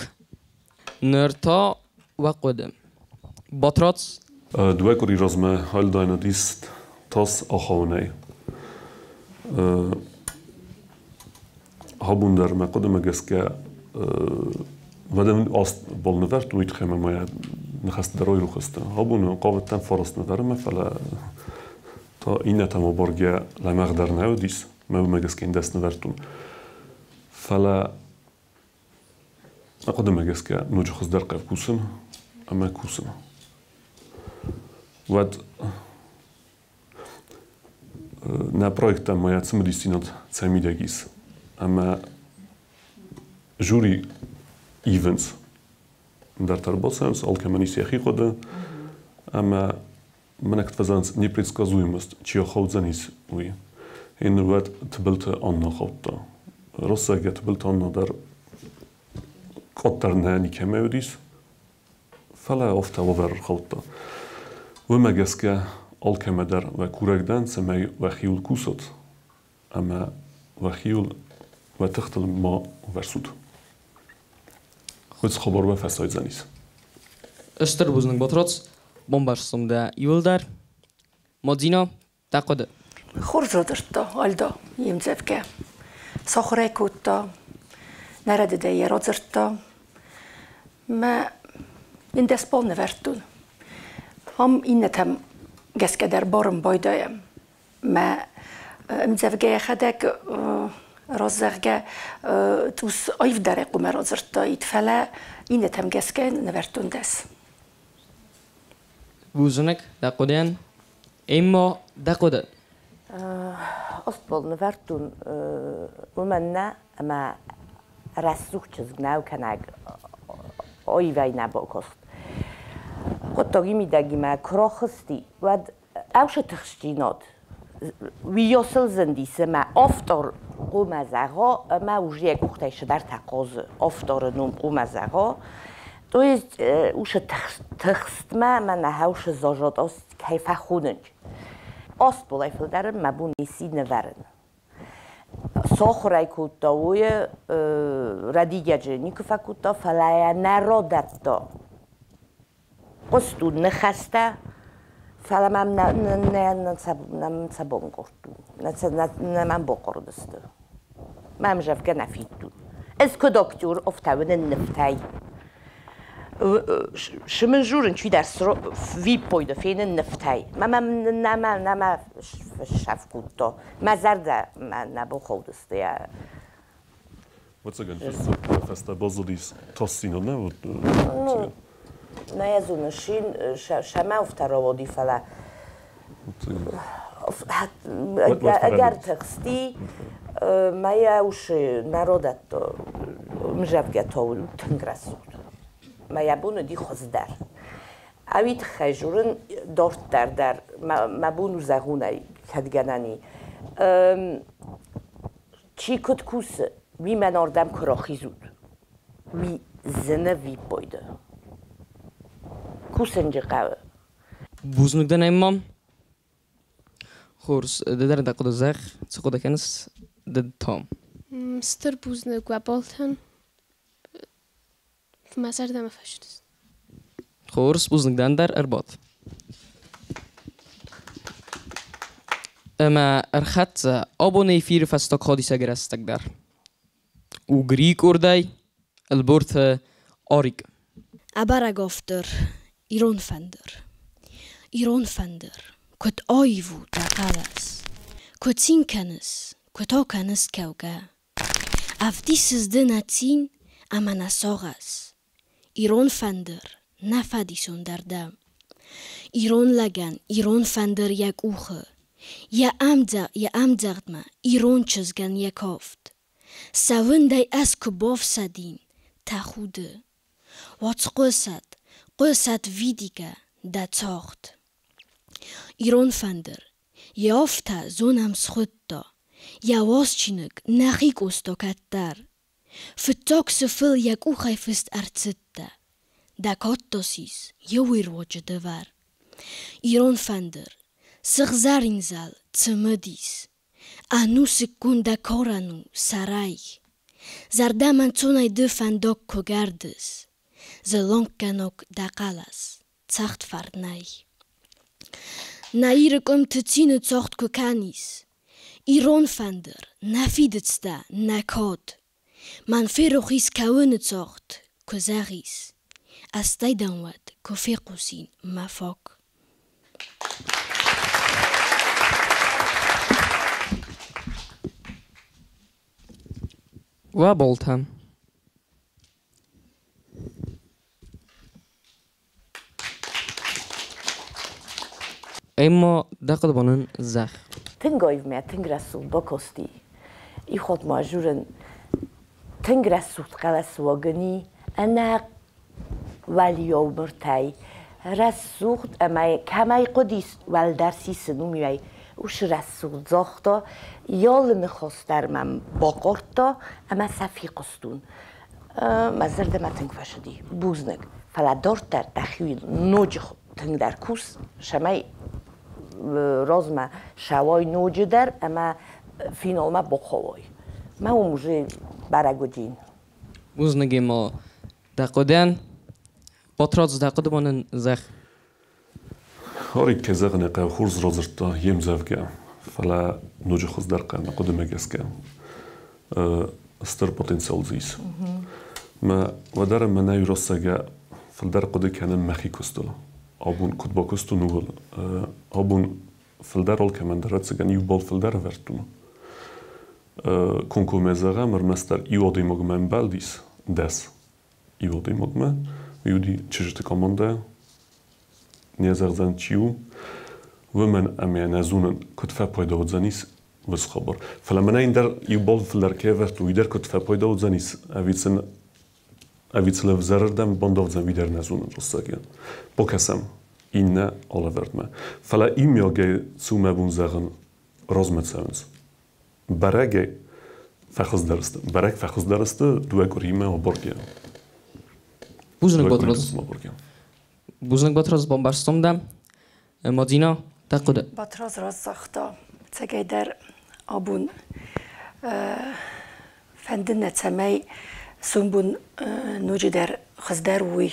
Ныр та уӕ хъуыды. Батрадз. Дыууӕ къуыри размӕ Альдайн уыдис тас ахауынӕй. Абон дӕр мӕ хъуыдымӕ гӕсгӕ Вадим аст бол нывӕрд, уый тыххӕй мӕ мӕ ныхӕстӕ дӕр айрох сты. Абон хъавыдтӕн фараст нывӕрынмӕ, фӕлӕ та иннӕтӕм абаргӕ лӕмӕгъдӕр нӕ уыдис, мӕ уымӕ гӕсгӕ йын дӕс нывӕрдтон. Фӕлӕ мӕ хъуыдымӕ гӕсгӕ ноджы хуыздӕр хъӕуы кусын ӕмӕ кусын. Уӕд Нӕ проекттӕм ма йӕ цымыдисдзинад цӕй мидӕг ис, ӕмӕ жюри ивынц. Дарддӕр бацӕуынц, алкӕмӕн ис йӕхи хъуыды, ӕмӕ мӕнӕ куыд фӕзӕгъынц, непредсказуемость, чи ахаудзӕнис, уый. Ин уӕд Тыбылты Анна хаудта. Россагӕ Тыбылты Анна дӕр къаддӕр нӕ никӕмӕ уыдис, фӕлӕ афтӕ уавӕр ӕрхаудта. Уымӕ гӕсгӕ алкӕмӕ дӕр уӕ курӕг дӕн, цӕмӕй уӕхиуыл кусат ӕмӕ уӕхиуыл уӕ тыхтыл ма вӕрсут. Уыцы хабар уӕ фӕсайдзӕнис. Стыр бузныг, Батрадз. Бамбӕрстон дӕ иуылдӕр. Мадзина, дӕ хъуыды. Хорз радзырдта Альда йе мдзӕвгӕ. Сахуыр ӕй кодта, нӕ рӕдыдӕй йӕ радзырдта. Мӕ йын дӕс бал нывӕрдтон. Ам иннӕтӕм гӕсгӕ дӕр барын байдайӕм. Мӕ ӕмдзӕвгӕ йӕхӕдӕг раззӕгъгӕ цъус аивдӕрӕй хъуамӕ радзырдтаид, фӕлӕ иннӕтӕм гӕсгӕ нывӕрдтон дӕс. Бузныг дӕ хъуыдыйӕн. Эмма, дӕ хъуыды. Остбол нывӕрдтон уымӕн нӕ, ӕмӕ рӕсугъд чызг нӕу кӕнӕг аивӕй нӕ бакаст. Хъуыддаги мидӕгимӕ куы рахызти, уӕд ӕвшы тыхстдзинад уыйасыл зындис, ӕмӕ автор хъуамӕ зӕгъа, ӕмӕ уже йӕ къухтӕй цыдӕртӕ хъазы, авторы ном хъуамӕ зӕгъа. То есть уыцы тыхстмӕ мӕнӕ хӕусы зажатъас кӕй фӕхонынц. Астболӕй фылдӕр мӕ бон ници нывӕрын. Сахуыр ӕй кодта, уый рӕдийӕджы никуы фӕкодта, фӕлӕ йӕ нӕ радӕтта. Хъуыстон ныхӕстӕ, фӕлӕ мӕм нӕ бонкъордтон, нӕ мӕм бахъуырдысты. Мӕм зӕгъгӕ нӕ фидтон. Ӕз куыд актер, афтӕ уынын нывтӕй. Шымын журын чидӕр виппойды фенын нывтӕй. Мӕ нӕма сӕф кодта. Мӕ зӕрдӕ мӕ нӕ бахаудысты йӕ. Ӕвӕццӕгӕн, фӕстӕ баззадис тасдзинад, нӕ? Ну, нӕ йӕ зонын, сӕмӕ афтӕ рауади, фӕлӕ ӕгӕр тыхсти, мӕ йӕ усы нӕ радӕтта, мзӕвгӕ та у тынг рӕсугъд. Мӕ йӕ бон уыди хуыздӕр. Ӕви тыххӕй журын дарддӕр дӕр мӕ бон у зӕгъунӕй кӕд гӕнӕн и. Чи куыд кусы, уый мӕн ардӕм куы рахизут, уый зыны виппайды. Кусынджы хъӕуы. Бузныг дӕн, Эмма. Хорз, ды дӕр дӕ хъуыды зӕгъ, цы хъуыды кӕныс ды та? Стыр бузныг уӕ балтӕн. Мӕ зӕрдӕмӕ фӕцыдысты. Хорз, бузныг дӕн дӕр ӕрбад. Ӕмӕ ӕрхӕццӕ абоны эфиры фӕстаг хадисӕг рӕстӕг дӕр. Угри къордӕй Ӕлборты Арик. Ӕбӕрӕг автор Ирон фӕндыр. Ирон фӕндыр, куыд аив у дӕ хъӕлӕс! Куы цин кӕныс, куы та кӕныс кӕугӕ. Ӕвдисыс ды нӕ цин ӕмӕ нӕ сагъӕс. Ирон фӕндыр, нӕ фӕдисон дӕр дӕ. Ирон лӕгӕн ирон фӕндыр йӕ къухы, йӕ ӕмдзӕгъдмӕ ирон чызгӕн йӕ кафт. Сӕ уындӕй ӕз куы бафсӕдин, тӕхуды. Уадз хъуысӕд, хъуысӕд видигӕ дӕ цагъд. Ирон фӕндыр, йӕ афтӕ зонӕм схуыдта, йӕ уаз чиныг нӕхи Къоста кӕддӕр. Фыццаг сыфыл йӕ къухӕй фыст ӕрцыдтӕ, дӕ кад та сис йӕ уый руаджы дывӕр. Ирон фӕндыр, сыгъзӕрин зӕл, цымыдис, ӕнусыккон дӕ карӕн у сӕрӕй. Зӕрдӕмӕ ӕнцонӕй ды фӕндаг куы гӕрдыс, зыланггӕнаг дӕ хъӕлӕс, цагъд фӕрнӕй. Нӕ Иры къуымты цины цагъд куы кӕнис, ирон фӕндыр, нӕ фидыц дӕ, нӕ кад. Мӕн ферох ис кӕуыны цагъд, куы зӕгъис, ӕз дӕм уӕд куы фехъусин мӕ фаг. Уӕ балтӕ. Эмма, дӕ хъуыды бон зӕгъ. Тынг аив мӕ тынг рӕсугъд бакасти. Иу хатт ма журын тынг рӕсугъд хъӕлӕсыуагыни ӕнӕ уӕлиау мыртӕй. Рӕсугъд ӕмӕ кӕмӕй хъуыдис уӕлдӕр сисын, уымӕй уыцы рӕсугъд загъта, алы ныхас дӕр мӕм бахъардта ӕмӕ сӕ фехъуыстон. Мӕ зӕрдӕмӕ тынг фӕцыди. Бузныг. Фӕлӕ дарддӕр дӕхиуыл ноджы тынгдӕр кус, цӕмӕй размӕ сӕуай ноджыдӕр ӕмӕ финалмӕ бахауай. Мӕ уым уже бӕрӕг уыди. Бузныг ма дӕ хъуыдыйӕн. Батрадз, дӕ хъуыды ма нын зӕгъ. Арик, кӕй зӕгъын ӕй хъӕуы, хорз радзырдта йе мдзӕвгӕ, фӕлӕ ноджы хуыздӕр хъӕуы хъуыдымӕ гӕсгӕ. Стыр потенциал дзы ис. Мӕ уӕдӕр мӕнӕ рӕстӕгӕ фылдӕр хъуыды кӕнын мӕхи куыстыл. Абон куыд бакуыстон, ууыл. Абон фылдӕр алкӕмӕн дӕр ӕцӕгӕн иу бал фылдӕр ӕвӕрдтон. Комкоммӕ зӕгъӕм, ӕрмӕстдӕр иу адӕймагмӕ ӕмбӕлдис 10 иу адӕймагмӕ. Уый уыди чызджыты командӕ. Не зӕгъдзӕн, чи у, уымӕн ӕмӕ нӕ зонын, куыд фӕпайда уыдзӕнис уыцы хабар. Фӕлӕ мӕнӕ ӕндӕр иу бал фылдӕр кӕй ӕвӕрдтой, уый дӕр куыд фӕпайда уыдзӕнис, ӕви сын ӕвзӕрырдӕм бандавдзӕн, уый дӕр нӕ зонын рӕстӕгӕн. Бакӕсӕм иннӕ алӕвӕрдмӕ. Фӕлӕ иумиагӕй цы у мӕ бон зӕгъын, размӕ цӕуынц. Бӕрӕгӕй фӕхуыздӕр сты. Бӕрӕг фӕхуыздӕр сты дыууӕ къуыримӕ абаргӕ. Бузныг, Батрадз. Бузныг, Батрадз, бамбӕрстон дӕ. Мадина, дӕ хъуыды. Батрадз раст загъта. Цӕгӕйдӕр абон фӕнды нӕ, цӕмӕй сомбон ноджыдӕр хуыздӕр уой.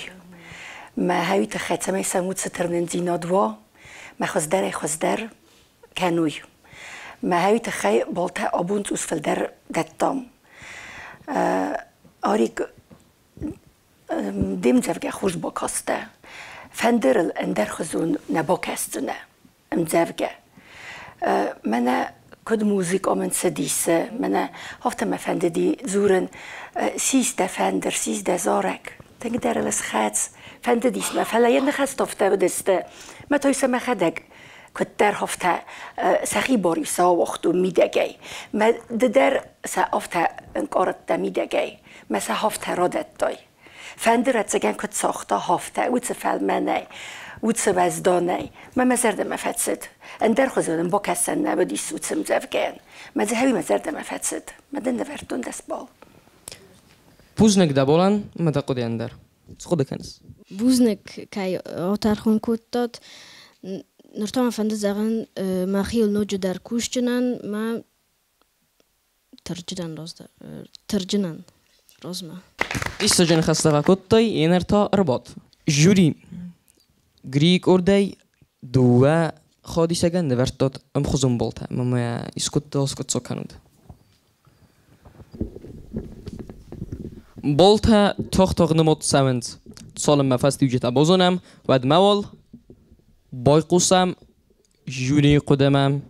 Мӕ хӕуи тыххӕй, цӕмӕй сӕм уыцы тырнындзинад уа, мӕ хуыздӕрӕй хуыздӕр кӕной. Мӕ хӕуи тыххӕй балтӕ абон цъус фылдӕр дӕттам. Арик, де мдзӕвгӕ хорз бакастӕ. Фӕндырыл ӕндӕрхуызон нӕ бакӕсдзынӕ ӕмдзӕвгӕ. Мӕнӕ куыд музыка мын цыдис, мӕнӕ афтӕ мӕ фӕндыди дзурын, сис дӕ фӕндыр, сис дӕ зарӕг, тынгдӕр ыл схӕц, фӕндыдис мӕ, фӕлӕ йӕ ныхӕстӕ афтӕ уыдысты, мӕ той сӕ мӕхӕдӕг куыддӕр афтӕ сӕхи бар сӕ ауагътон мидӕгӕй. Мӕ ды дӕр сӕ афтӕ ӕнкъардтӕ мидӕгӕй, мӕ сӕ афтӕ радӕттай. Фӕндыр ӕцӕгӕн куыд цагъта афтӕ, уыцы фӕлмӕнӕй, уыцы уӕзданӕй. Мӕ мӕ зӕрдӕмӕ фӕцыд. Ӕндӕр хуызӕн ын бакӕсӕн нӕ уыдис уыцы ӕмдзӕвгӕйӕн. Мӕ дзыхӕй мӕ зӕрдӕмӕ фӕцыд. Мӕ дын нывӕрдтон 10 бал. Бузныг дӕ балӕн ӕмӕ дӕ хъуыдыйӕн дӕр. Цы хъуыды кӕныс? Бузныг, кӕй атӕрхон кодтат. Ныр та мӕ фӕнды зӕгъын, мӕхиуыл ноджыдӕр кусджынӕн, мӕ тырджынӕн размӕ. Диссаджы ныхӕстӕ фӕкодтай, еныр та ӕрбад. Жюри Грийы къордӕй дыууӕ хадисӕгӕн нывӕрдтат ӕмхуызон балтӕ ӕмӕ мӕ искуыдты аскъуыддзаг кӕнут. Балтӕ тагъд-тагъд нымад цӕуынц. Цалынмӕ фӕстиуджытӕ базонӕм, уӕдмӕ уал байхъусӕм жюрийы хъуыдымӕ.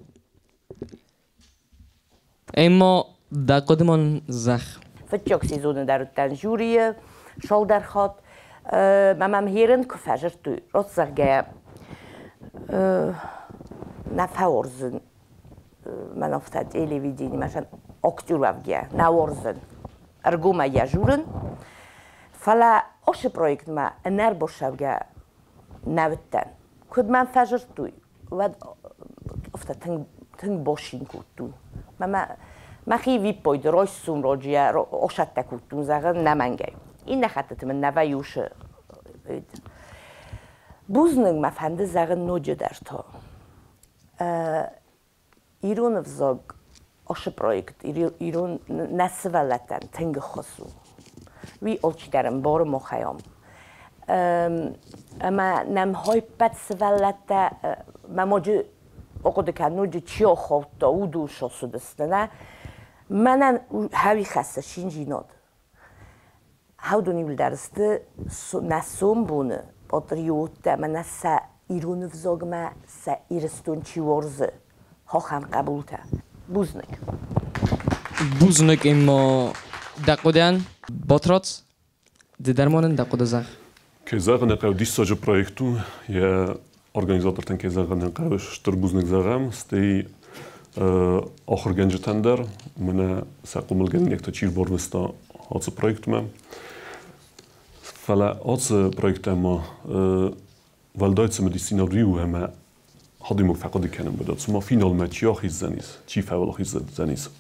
Ӕмӕ дӕ хъуыды ма нын зӕгъ. Фыццаг сезоны дӕр уыдтӕн жюрийы цалдӕр хатт. Мӕ мӕм херын куы фӕзырдтой, раст зӕгъгӕйӕ, нӕ фӕуарзын мӕн афтӕ телевидени, мӕ актер уӕвгӕ, нӕ уарзын. Ӕргомӕй йӕ журын. Фӕлӕ ацы проектмӕ ӕнӕрбассӕугӕ нӕ уыдтӕн. Куыд мӕм фӕзырдтой, уӕд афтӕ тынг, тынг бацин кодтон. Мӕ мӕхи виппайды райсом раджы асӕттӕ кодтон, зӕгъын, нӕмӕнгӕй. Иннӕ хӕттыты мын нӕ вӕййы уыцы. Бузныг мӕ фӕнды зӕгъын ноджыдӕр та. Ирон ӕвзаг ацы проект ирон нӕ сывӕллӕттӕн тынг ӕххуыс у. Уый алчидӕр ӕмбары махӕй ам. Ӕмӕ нӕм хойппӕт сывӕллӕттӕ мӕ моджы ахъуыды кӕн, ноджы чи ахаудта, уыдон сосудысты, нӕ? Мӕнӕн хӕуи хӕссы шинжинад. Хӕудон иуылдӕр сты нӕ сомбоны патриоттӕ ӕмӕ нӕ сӕ ирон ӕвзагмӕ сӕ Ирыстон чи уарзы, ахӕм хъӕбултӕ. Бузныг. Бузныг ӕмӕ дӕ хъуыдыйӕн. Батрадз, ды дӕр ма нын дӕ хъуыды зӕгъ. Кӕй зӕгъын ӕй хъӕуы, диссаджы проект у. Йӕ организатортӕн, кӕй зӕгъын ӕй хъӕуы, стыр бузныг зӕгъӕм. Стӕй Ахуыргӕнджытӕн дӕр, мӕнӕ сӕ хъомылгӕнинӕгтӕ чи рбарвыста ацы проектмӕ. Фӕлӕ ацы проекттӕ ма уӕлдай цымыдисдзинад уый у, ӕмӕ адӕймаг фӕхъуыды кӕнын быдат, цыма финалмӕ чи ахиздзӕнис, чи фӕуӕлахиз уыдзӕнис.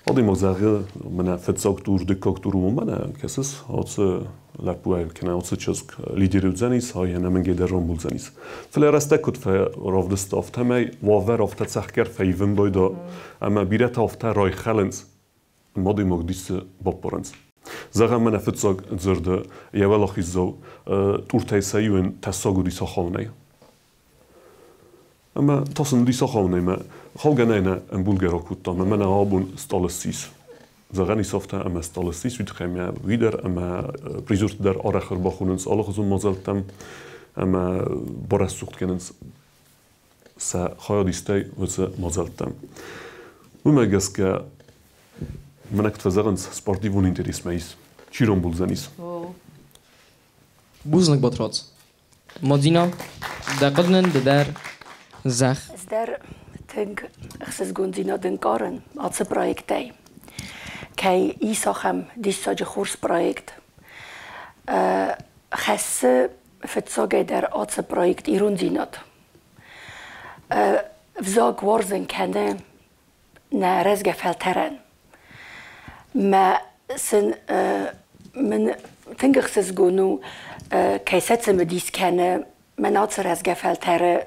Адӕймаг зӕгъы, мӕнӕ фыццаг тур, дыккаг тур у, мӕнӕ кӕсыс, ацы лӕппу кӕнӕ ацы чызг лидер уыдзӕнис, ай ӕнӕмӕнгӕй дӕр рамбулдзӕнис. Фӕлӕ рӕстӕг куыд равдыста, афтӕмӕй уавӕр афтӕ цӕхгӕр фӕивын байдыдта, ӕмӕ бирӕтӕ афтӕ райхӕлынц, ӕмӕ адӕймаг дисы баппарынц. Зӕгъӕм, мӕнӕ фыццаг дзырды йӕ уӕлахиздзау тъуртӕй сӕ иуӕн тӕссаг уыди сахауынӕй. Ӕмӕ та сын уыди сахауынӕй мӕ хаугӕ нӕ нӕ ӕмбулгӕ ракодта, ӕмӕ мӕнӕ абон стъалы ссис. Зӕгъӕн ис афтӕ, ӕмӕ стъалы ссис, уый тыххӕй мӕ уый дӕр ӕмӕ призерты дӕр арӕх ӕрбахонынц алыхуызон мадзӕлттӕм ӕмӕ барӕсугъд кӕнынц сӕ хайадистӕй уыцы мадзӕлттӕм. Уымӕ гӕсгӕ мӕнӕ куыд фӕзӕгъынц, спортивон интересмӕ ис, чи рамбулдзӕнис. Бузныг, Батрадз. Мадзина, дӕ хъуыды нын ды дӕр зӕгъ. Ӕз дӕр тынг ӕхсызгондзинад ӕнкъарын ацы проектӕй. Кӕй ис ахӕм диссаджы хорз проект. Хӕссы фыццагӕй дӕр ацы проект ирондзинад. Взаг уарзын кӕны нӕ рӕзгӕ фӕлтӕрӕн. Мӕ сын мын тынг ӕхсызгон у, кӕй сӕ цымыдис кӕны мӕн ацы рӕзгӕ фӕлтӕры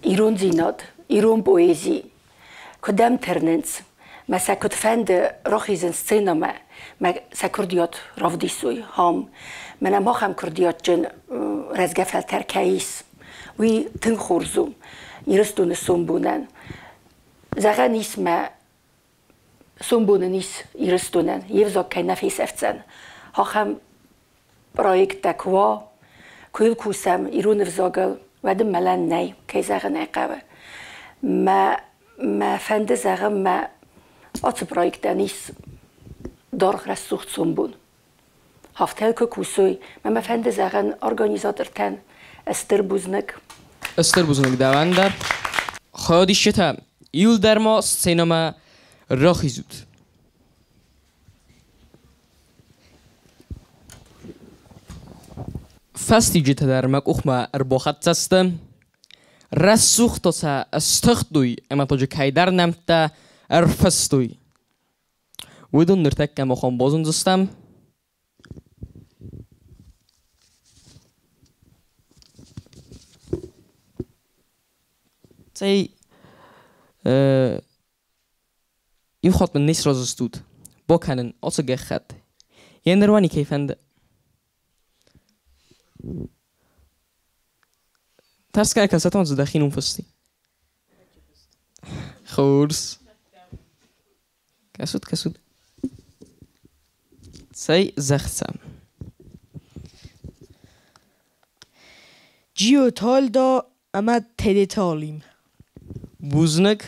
ирондзинад, ирон поэзи. Куыд ӕм тырнынц, мӕ сӕ куыд фӕнды рахизын сценӕмӕ, мӕ сӕ курдиат равдисой ам. Мӕнӕ махӕм курдиатджын рӕзгӕ фӕлтӕр кӕй ис, уый тынг хорз у Ирыстоны сомбонӕн. Зӕгъӕн ис мӕ сомбонӕн ис Ирыстонӕн, йе взаг кӕй нӕ фесӕфдзӕн. Ахӕм проекттӕ куы уа, куы йыл кусӕм ирон ӕвзагыл, уӕд ын мӕлӕн нӕй, кӕй зӕгъын ӕй хъӕуы. Мӕ фӕнды зӕгъын, мӕ ацы проектӕн ис даргъ рӕсугъд сомбон. Афтӕ куы кусой, мӕ фӕнды зӕгъын организатортӕн стыр бузныг. Стыр бузныг дӕуӕн дӕр. Хайадисджытӕ, иуылдӕр ма сценӕмӕ рахизут. Фӕстиуджытӕ дӕр мӕ къухмӕ ӕрбахӕццӕ сты. Рӕсугъдтӕ сӕ стыгътой ӕмӕ тоджы кӕйдӕр нӕмттӕ ӕрфыстой. Уыдон ныртӕккӕ махӕн базондзыстӕм. Цӕй, иу хатт мын не сразы стут бакӕнын ацы гӕххӕтт. Йе ныр уӕ никӕй фӕнды. Тӕрсгӕ кӕсӕтон дзы дӕхи ном фысти. Хорз. Кӕсут, кӕсут. Цӕй зӕгъцӕм. Джио Тальда ӕмӕ Тедеты Алим. Бузныг.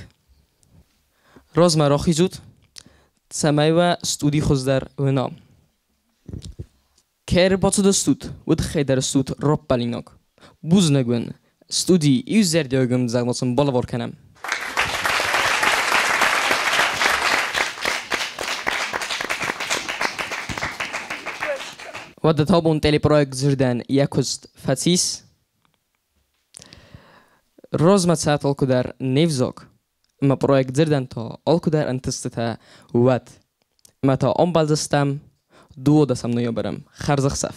Размӕ рахизут, цӕмӕй уӕ студи хуыздӕр уына. Кӕй ӕрбацыдыстут, уый тыххӕй дӕр стут раппӕлинаг. Бузныг уын, студийы иузӕрдиаг ӕмдзӕгъдмӕ сын балӕвар кӕнӕм. Уӕдӕ та абон телепроект дзырдӕн йӕ куыст фӕцис. Размӕ цӕт алкуыдӕр не взаг, ӕмӕ проект дзырдӕн та алкуыдӕр ӕнтыстытӕ уӕд. Ӕмӕ та ӕмбӕлдзыстӕм 12 ноябрӕм. Хӕрзӕхсӕв!